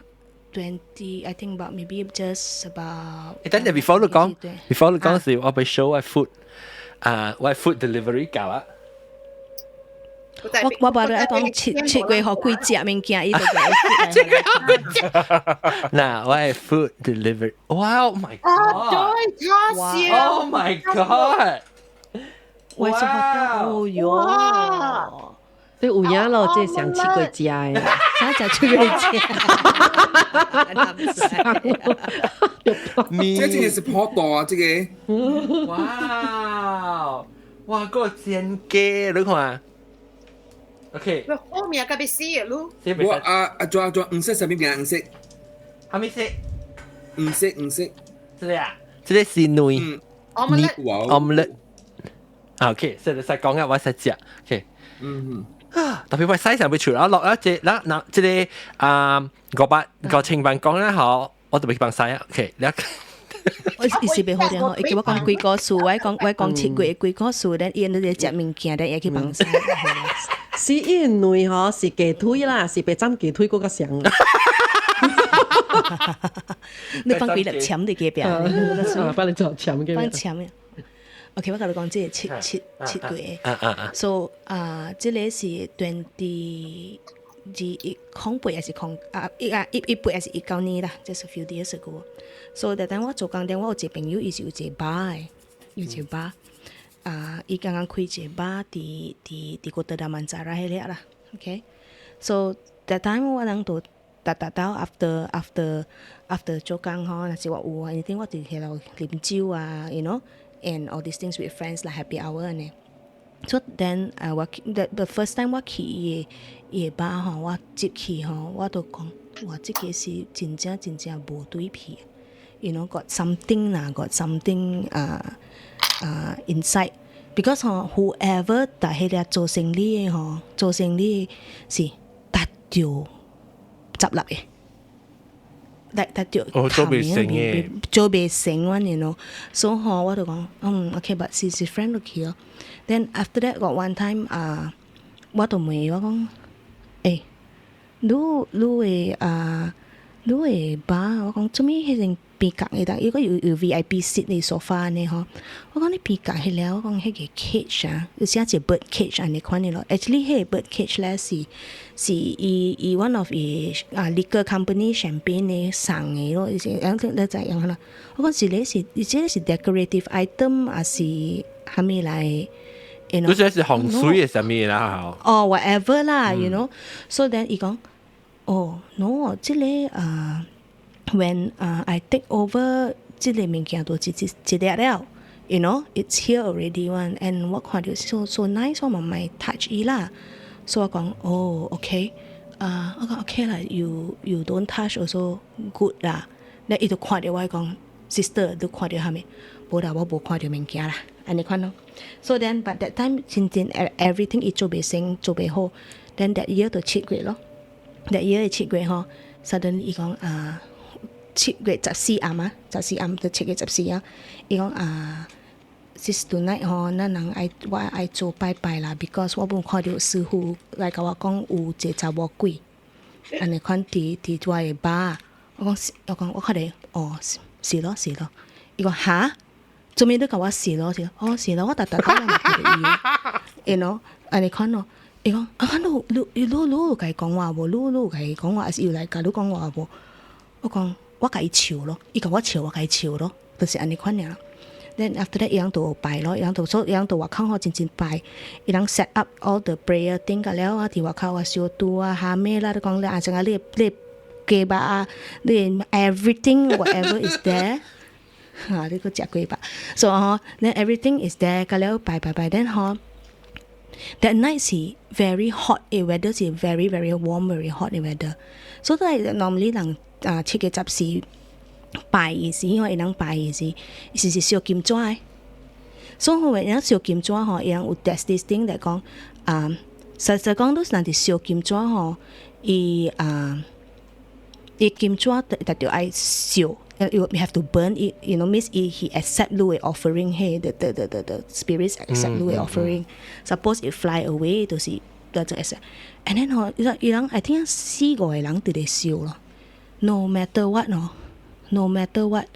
20, I think about maybe just about 等陣 before 你講，before 你講時，我俾 show 我 food，啊，我 food delivery 搞啊。我我把你講七月予幾隻物件，伊就七月予幾隻。嗱，我係 food delivery。哇，Oh my God！對，他笑。 Oh my God！我是哦喲。你有影咯，這上7月食的，啥食七月食？這真係是破大啊！這個。哇！哇，個煎雞你看。OK。後面個欲死啊！你。我啊啊，做做黃色啥物名？黃色。啥物色？黃色黃色。這個啊？這個是卵。 Omelette。 Omelette。OK，所以你使講啊，我使食。OK。特別我洗上要出啊落一隻嗱嗱，這個啊500、5000萬講咧好，我就欲去幫洗啊。OK，你。我意思袂好聽吼，伊叫我講幾個數，我講7月幾個數，咧伊咧食物件，咧會去幫洗。是因為吼是雞腿啦，是白斬雞腿閣較像。你放幾粒籤佇隔壁？幫你做籤嘅。放籤。OK，我共你講，這個七七七月，so 啊，這個是 20 2108還是空啊一啊一一八還是19年啦，這是 few years ago。So 但當我做工點，我有一個朋友，伊是有一個 bar 的，有一個 bar。啊，伊剛剛開一個 bar 佇佇佇 Kota Damansara 彼個啦，OK。So that time 我人就逐逐到 after 做工吼，若是我有 anything 我佇彼度啉酒啊，you know。and all these things with friends like happy hour 呢。So then 我 the first time 我去伊个伊个 bar 吼，我入去吼，我都講哇，這個是真正真正無對皮。You know got something 啦，got something 啊啊 inside because 吼 whoever 佇彼個做生理的吼，做生理是達到執笠的。達達哦，做袂成嘅，做袂成阮，you know，所以吼，我就講，嗯，OK，but 是是 friend 落去咯。Then after that got one time 啊，我就問伊我講，欸，你你會啊，你會 bar，我講做咩彼陣邊角的，伊個有有 VIP seat 的 sofa 呢吼，我講你邊角彼了，我講彼個 cage 啊，有寫一個 bird cage 按呢款的咯。Actually 彼個 bird cage 咧是是伊伊 one of 伊啊 liquor company champagne 的送的咯，是樣你知影啦。我講是咧是，這個是 decorative item 還是蝦米來？你這是風水的啥物啦？哦，whatever 啦，you know。So then 伊講，哦，no，這個啊。when I take over 這個物件都一一一粒了，you know it's here already one and 我看著 so so nice，我嘛莫 touch 伊啦，所以我講哦，OK，啊，我講 OK 啦，you don't touch also good 啦。咧伊就看著我講，sister 你看著啥物？無啦，我無看著物件啦，按呢款咯。So then but that time 真正 everything 伊做袂成，做袂好。Then that year 就7月咯，that year 的七月吼，suddenly 伊講啊，7月14暗啊，十四暗就七月十四啊，伊講啊。Sis tonight 吼，咱人愛我愛做拜拜啦，because 我無看著師傅來共我講有一個查某鬼，按呢款佇我的吧。我講我講我看著哦，是咯是咯。伊講哈，做咩你共我是咯是咯？哦是咯，我逐逐擺嘛看著伊，you know 按呢款咯。伊講啊，你有共伊講話無？你有共伊講話，還是伊有來共你講話無？我講我共伊笑咯，伊共我笑，我共伊笑咯，就是按呢款爾。Then after that，伊人就拜咯，伊人就說伊人就外口吼真真拜，伊人 set up all the prayer thing 甲了啊，佇外口啊燒拄啊、蝦米啦，你講你啊，像啊你你雞肉啊，你 everything whatever is there，哈，你閣食雞肉，so 吼，then everything is there，甲了拜拜拜，then 吼，that night 是 very hot 的 weather 是 very very warm very hot 的 weather，所以 normally 人啊7月14拜的時，因為伊人拜的時，是燒金紙的。所以吼，伊人燒金紙吼，伊人有 there's this thing 來講，啊，實際講都是人佇燒金紙吼，伊啊，伊金紙特特著愛燒，you have to burn it，means he accept 你的 offering，嘿，the spirits accept 你的 offering。Suppose it fly away，就是就 accept。And then 吼，伊人 I think 四五個人佇咧燒咯，no matter what 喏。No matter what，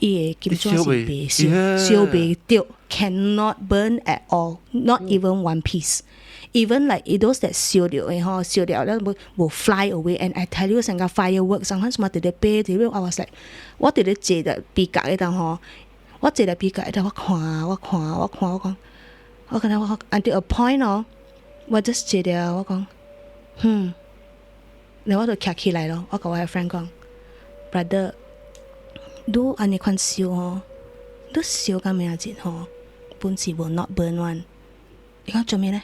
伊的金紙是袂燒，燒袂著，cannot burn at all，not even one piece。Even like those that 燒著的吼，燒掉了無 fly away。And I tell you，成個 fireworks 上款什麼佇咧飛，佇咧，I was like，我佇咧坐佇邊角彼度吼，我坐佇邊角彼度，我看，我看，我看，我講，我感覺我 until a point 哦，我 just 坐著，我講，嗯，然後我就徛起來咯，我共我的 friend 講，brother。你按呢款燒吼，你燒到明仔日吼，本是 will not burn one。伊講做咩咧？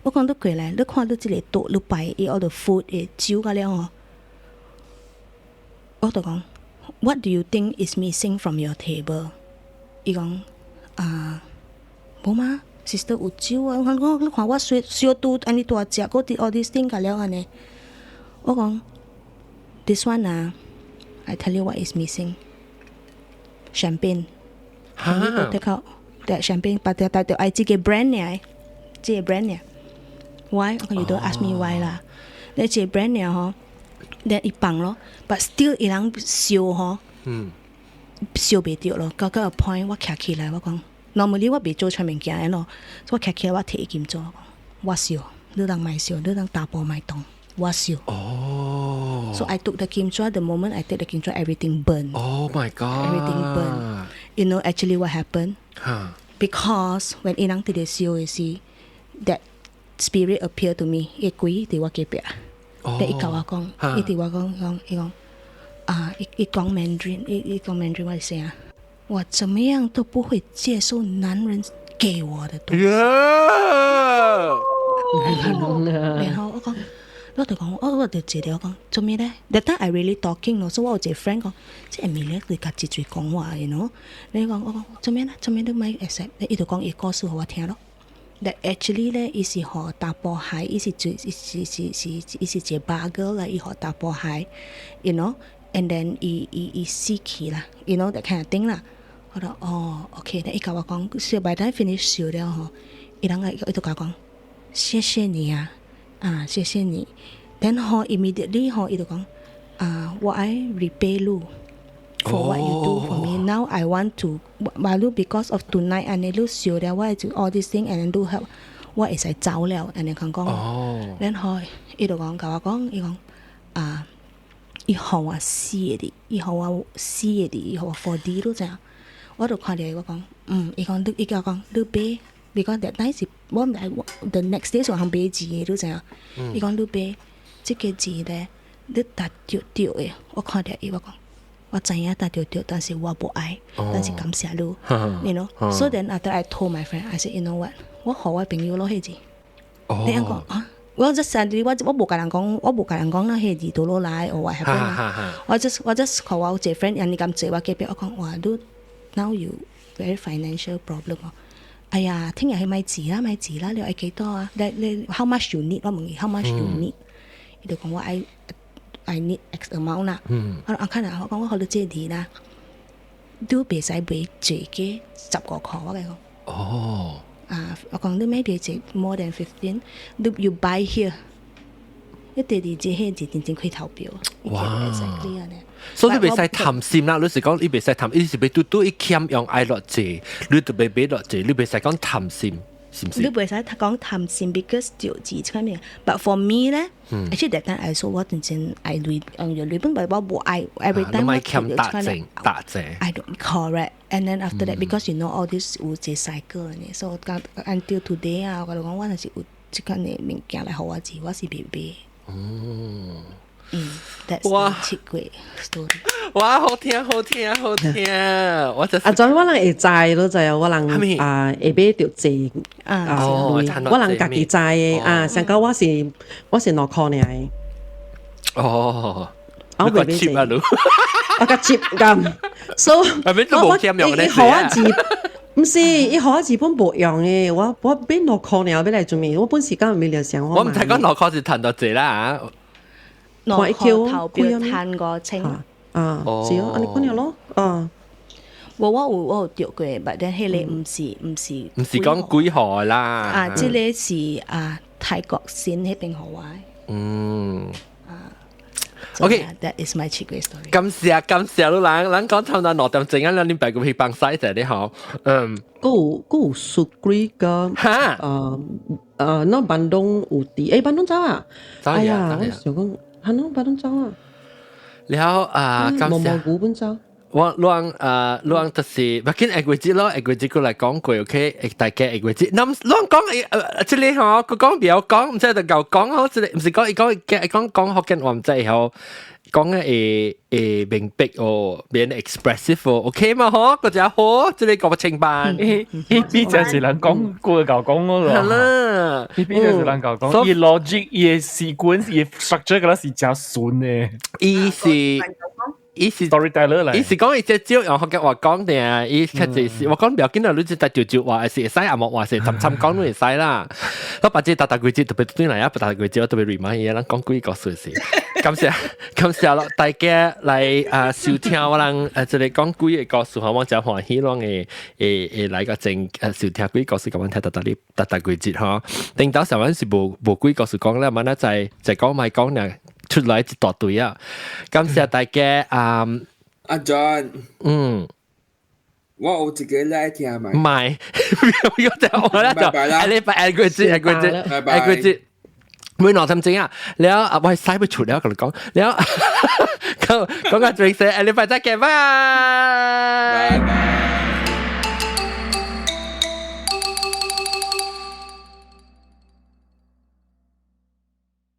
我講你過來，你看你這個桌，你擺伊 all the food 的酒甲了吼，我就講，What do you think is missing from your table？伊講啊，無嗎？sister 有酒啊！我講你看我燒燒拄按呢大隻，閣佇 all this thing 甲了按呢。我講，this one 啊，I tell you what is missing。champagne，你 take out that champagne，但但但愛這個 brand 爾，這個 brand 爾，why？我講 you don't ask me why 啦。你這個 brand 爾吼，你伊放咯，but still 伊人燒吼，燒袂著咯。到個 point 我徛起來，我講，normally 我袂做出物件的咯，我徛起來我提金紙，我燒，你人莫燒，你人查埔莫動，我燒。哦。 So I took the 金紙，the moment I take the 金紙，everything burn. Oh my god! Everything burn. You know actually what happened? 哈 Because when 伊人佇咧燒的時，that spirit appear to me，伊鬼佇我隔壁。咧伊共我講，伊佇我講講，伊講啊，伊講 Mandarin，伊講 Mandarin 我是啥？我怎麼樣都不會接受男人給我的東西。然後我講。我就講，我就坐咧，我講做咩咧？That time I really talking 咯，所以我有一個 friend 講，這 Amelia 佢家己嘴講話，you know？你講我講做咩咧？做咩你莫 accept？伊就講伊故事予我聽咯。That actually 咧，伊是予查埔害，伊是做，伊是是是伊是一個 bar girl 啦，伊予查埔害，you know？And then 伊死去啦，you know that kind of thing 啦。我就哦，OK，伊共我講，燒 by the time finish 燒了吼，伊人個伊就共我講，謝謝你啊。啊，謝謝你。然後 immediately 吼，伊就講，啊，我愛 repay 你 for what you do for me. Now I want to，話你 because of tonight，按呢你燒了，我就 all this thing and then 你 help，我會使走了，按呢講講。然後伊就講，共我講，伊講，啊，伊予我四個字，伊予我四個字，伊予我 4D 你知影？我就看著伊，我講，嗯，伊講你，伊共我講你買。because that night 是我毋知 the next day 是通買錢的，你知影？伊講你買這個錢咧，你沓著著的。我看著伊，我講我知影沓著著，但是我無愛，但是感謝你，you know。So then after I told my friend, I said, you know what？我予我朋友攞彼錢。你講啊，我 just suddenly 我無共人講，我無共人講啦，彼個字倒落來，or what happen 啦。我 just 予我有一個 friend，人哋咁坐我隔壁，我講哇，你 now you very financial problem 哦。哎呀，聽日去買字啦，買字啦，你愛幾多啊？你你 how much you need？我問伊 how much you need？伊就講我愛 I need X amount 啦。我講啊，看啊，我講我予你借字啦，你袂使買濟過15塊，我共伊講。啊，我講你買別借 more than 15，你 you buy here。你第二隻彼字真正開頭標。哇！Exactly 按呢。所以你袂使貪心啦，你是講你袂使貪，伊是欲拄拄伊欠用愛落濟，你就欲買落濟，你袂使講貪心，是毋是？你袂使講貪心，because 就字出面。But for me 咧，actually that time I 說我真正愛鐳，用鐳本我無愛 every time 我欠大濟大濟。 I don't correct. And then after that, because you know all this 有一個 cycle 呢，所以 until today 啊，我就講我若是有這款的物件來予我錢，我是袂買。嗯，哇，七鬼 story。哇，好聽好聽好聽，我就啊，陣我人會知咯，就係我人啊會買著濟啊，我人家己知的啊，上個我是2箍爾。哦，我袂買濟啊，我較 cheap 咁，所以我伊予我字，毋是伊予我字本無用的，我買2箍爾欲來做咩？我本時間未了想我毋知講兩箍是趁偌濟啦。 2箍投票趁5000。啊，是哦，按呢款咯，啊。我有著過，but then 彼個毋是。毋是講幾何啦。啊，這個是啊泰國先彼邊予我的。啊。 OK。 That is my 七鬼 story。感謝感謝你人，咱講差不多2點鐘啊，2點半個去放屎者你吼，嗯。閣有雪櫃個。哈。那板東有佇，欸，板東走啊？哎呀，我想講，哈喏，板東走啊。了啊，感謝。毛毛菇本走。我攏啊，攏就是，欲緊下月節咯，下月節過來講過，OK，大家下月節，諗攏講這個吼，佢講不要講，毋知就夠講吼，這個毋是講伊講伊講講福建話毋知吼，講的會會明白哦，變 expressive 哦，OK 嘛吼，嗰隻好，這個講清白。呢呢就是人講過舊講嗰個。係啦，呢邊就是人舊講，伊 logic 伊 sequence 伊 structure 嗰個是真順的。伊是。伊是 storyteller 嚟，伊是講伊隻招用福建話講定，伊較濟是我講不要緊啦，你只帶條招話是會使，啊無話是沉沉講都會使啦。我把這逐逐季節特別對來啊，不逐季節我特別 remind 伊，咱講幾個故事。感謝感謝咯，大家來啊收聽我人這個講鬼的故事，我真歡喜，攏會會會來個正收聽鬼故事，咁樣聽逐逐日逐逐季節吼。頂到上晚是無無鬼故事講咧，嘛那在在講咪講呢。出來一大堆啊！感謝大家啊！阿 John，我有一個來聽嘛？唔係，我就我咧就下禮拜下個節下個節下個節。每2點鐘啊，了啊，我係使不出了，共你講，了講講個最細，下禮拜再見，拜拜。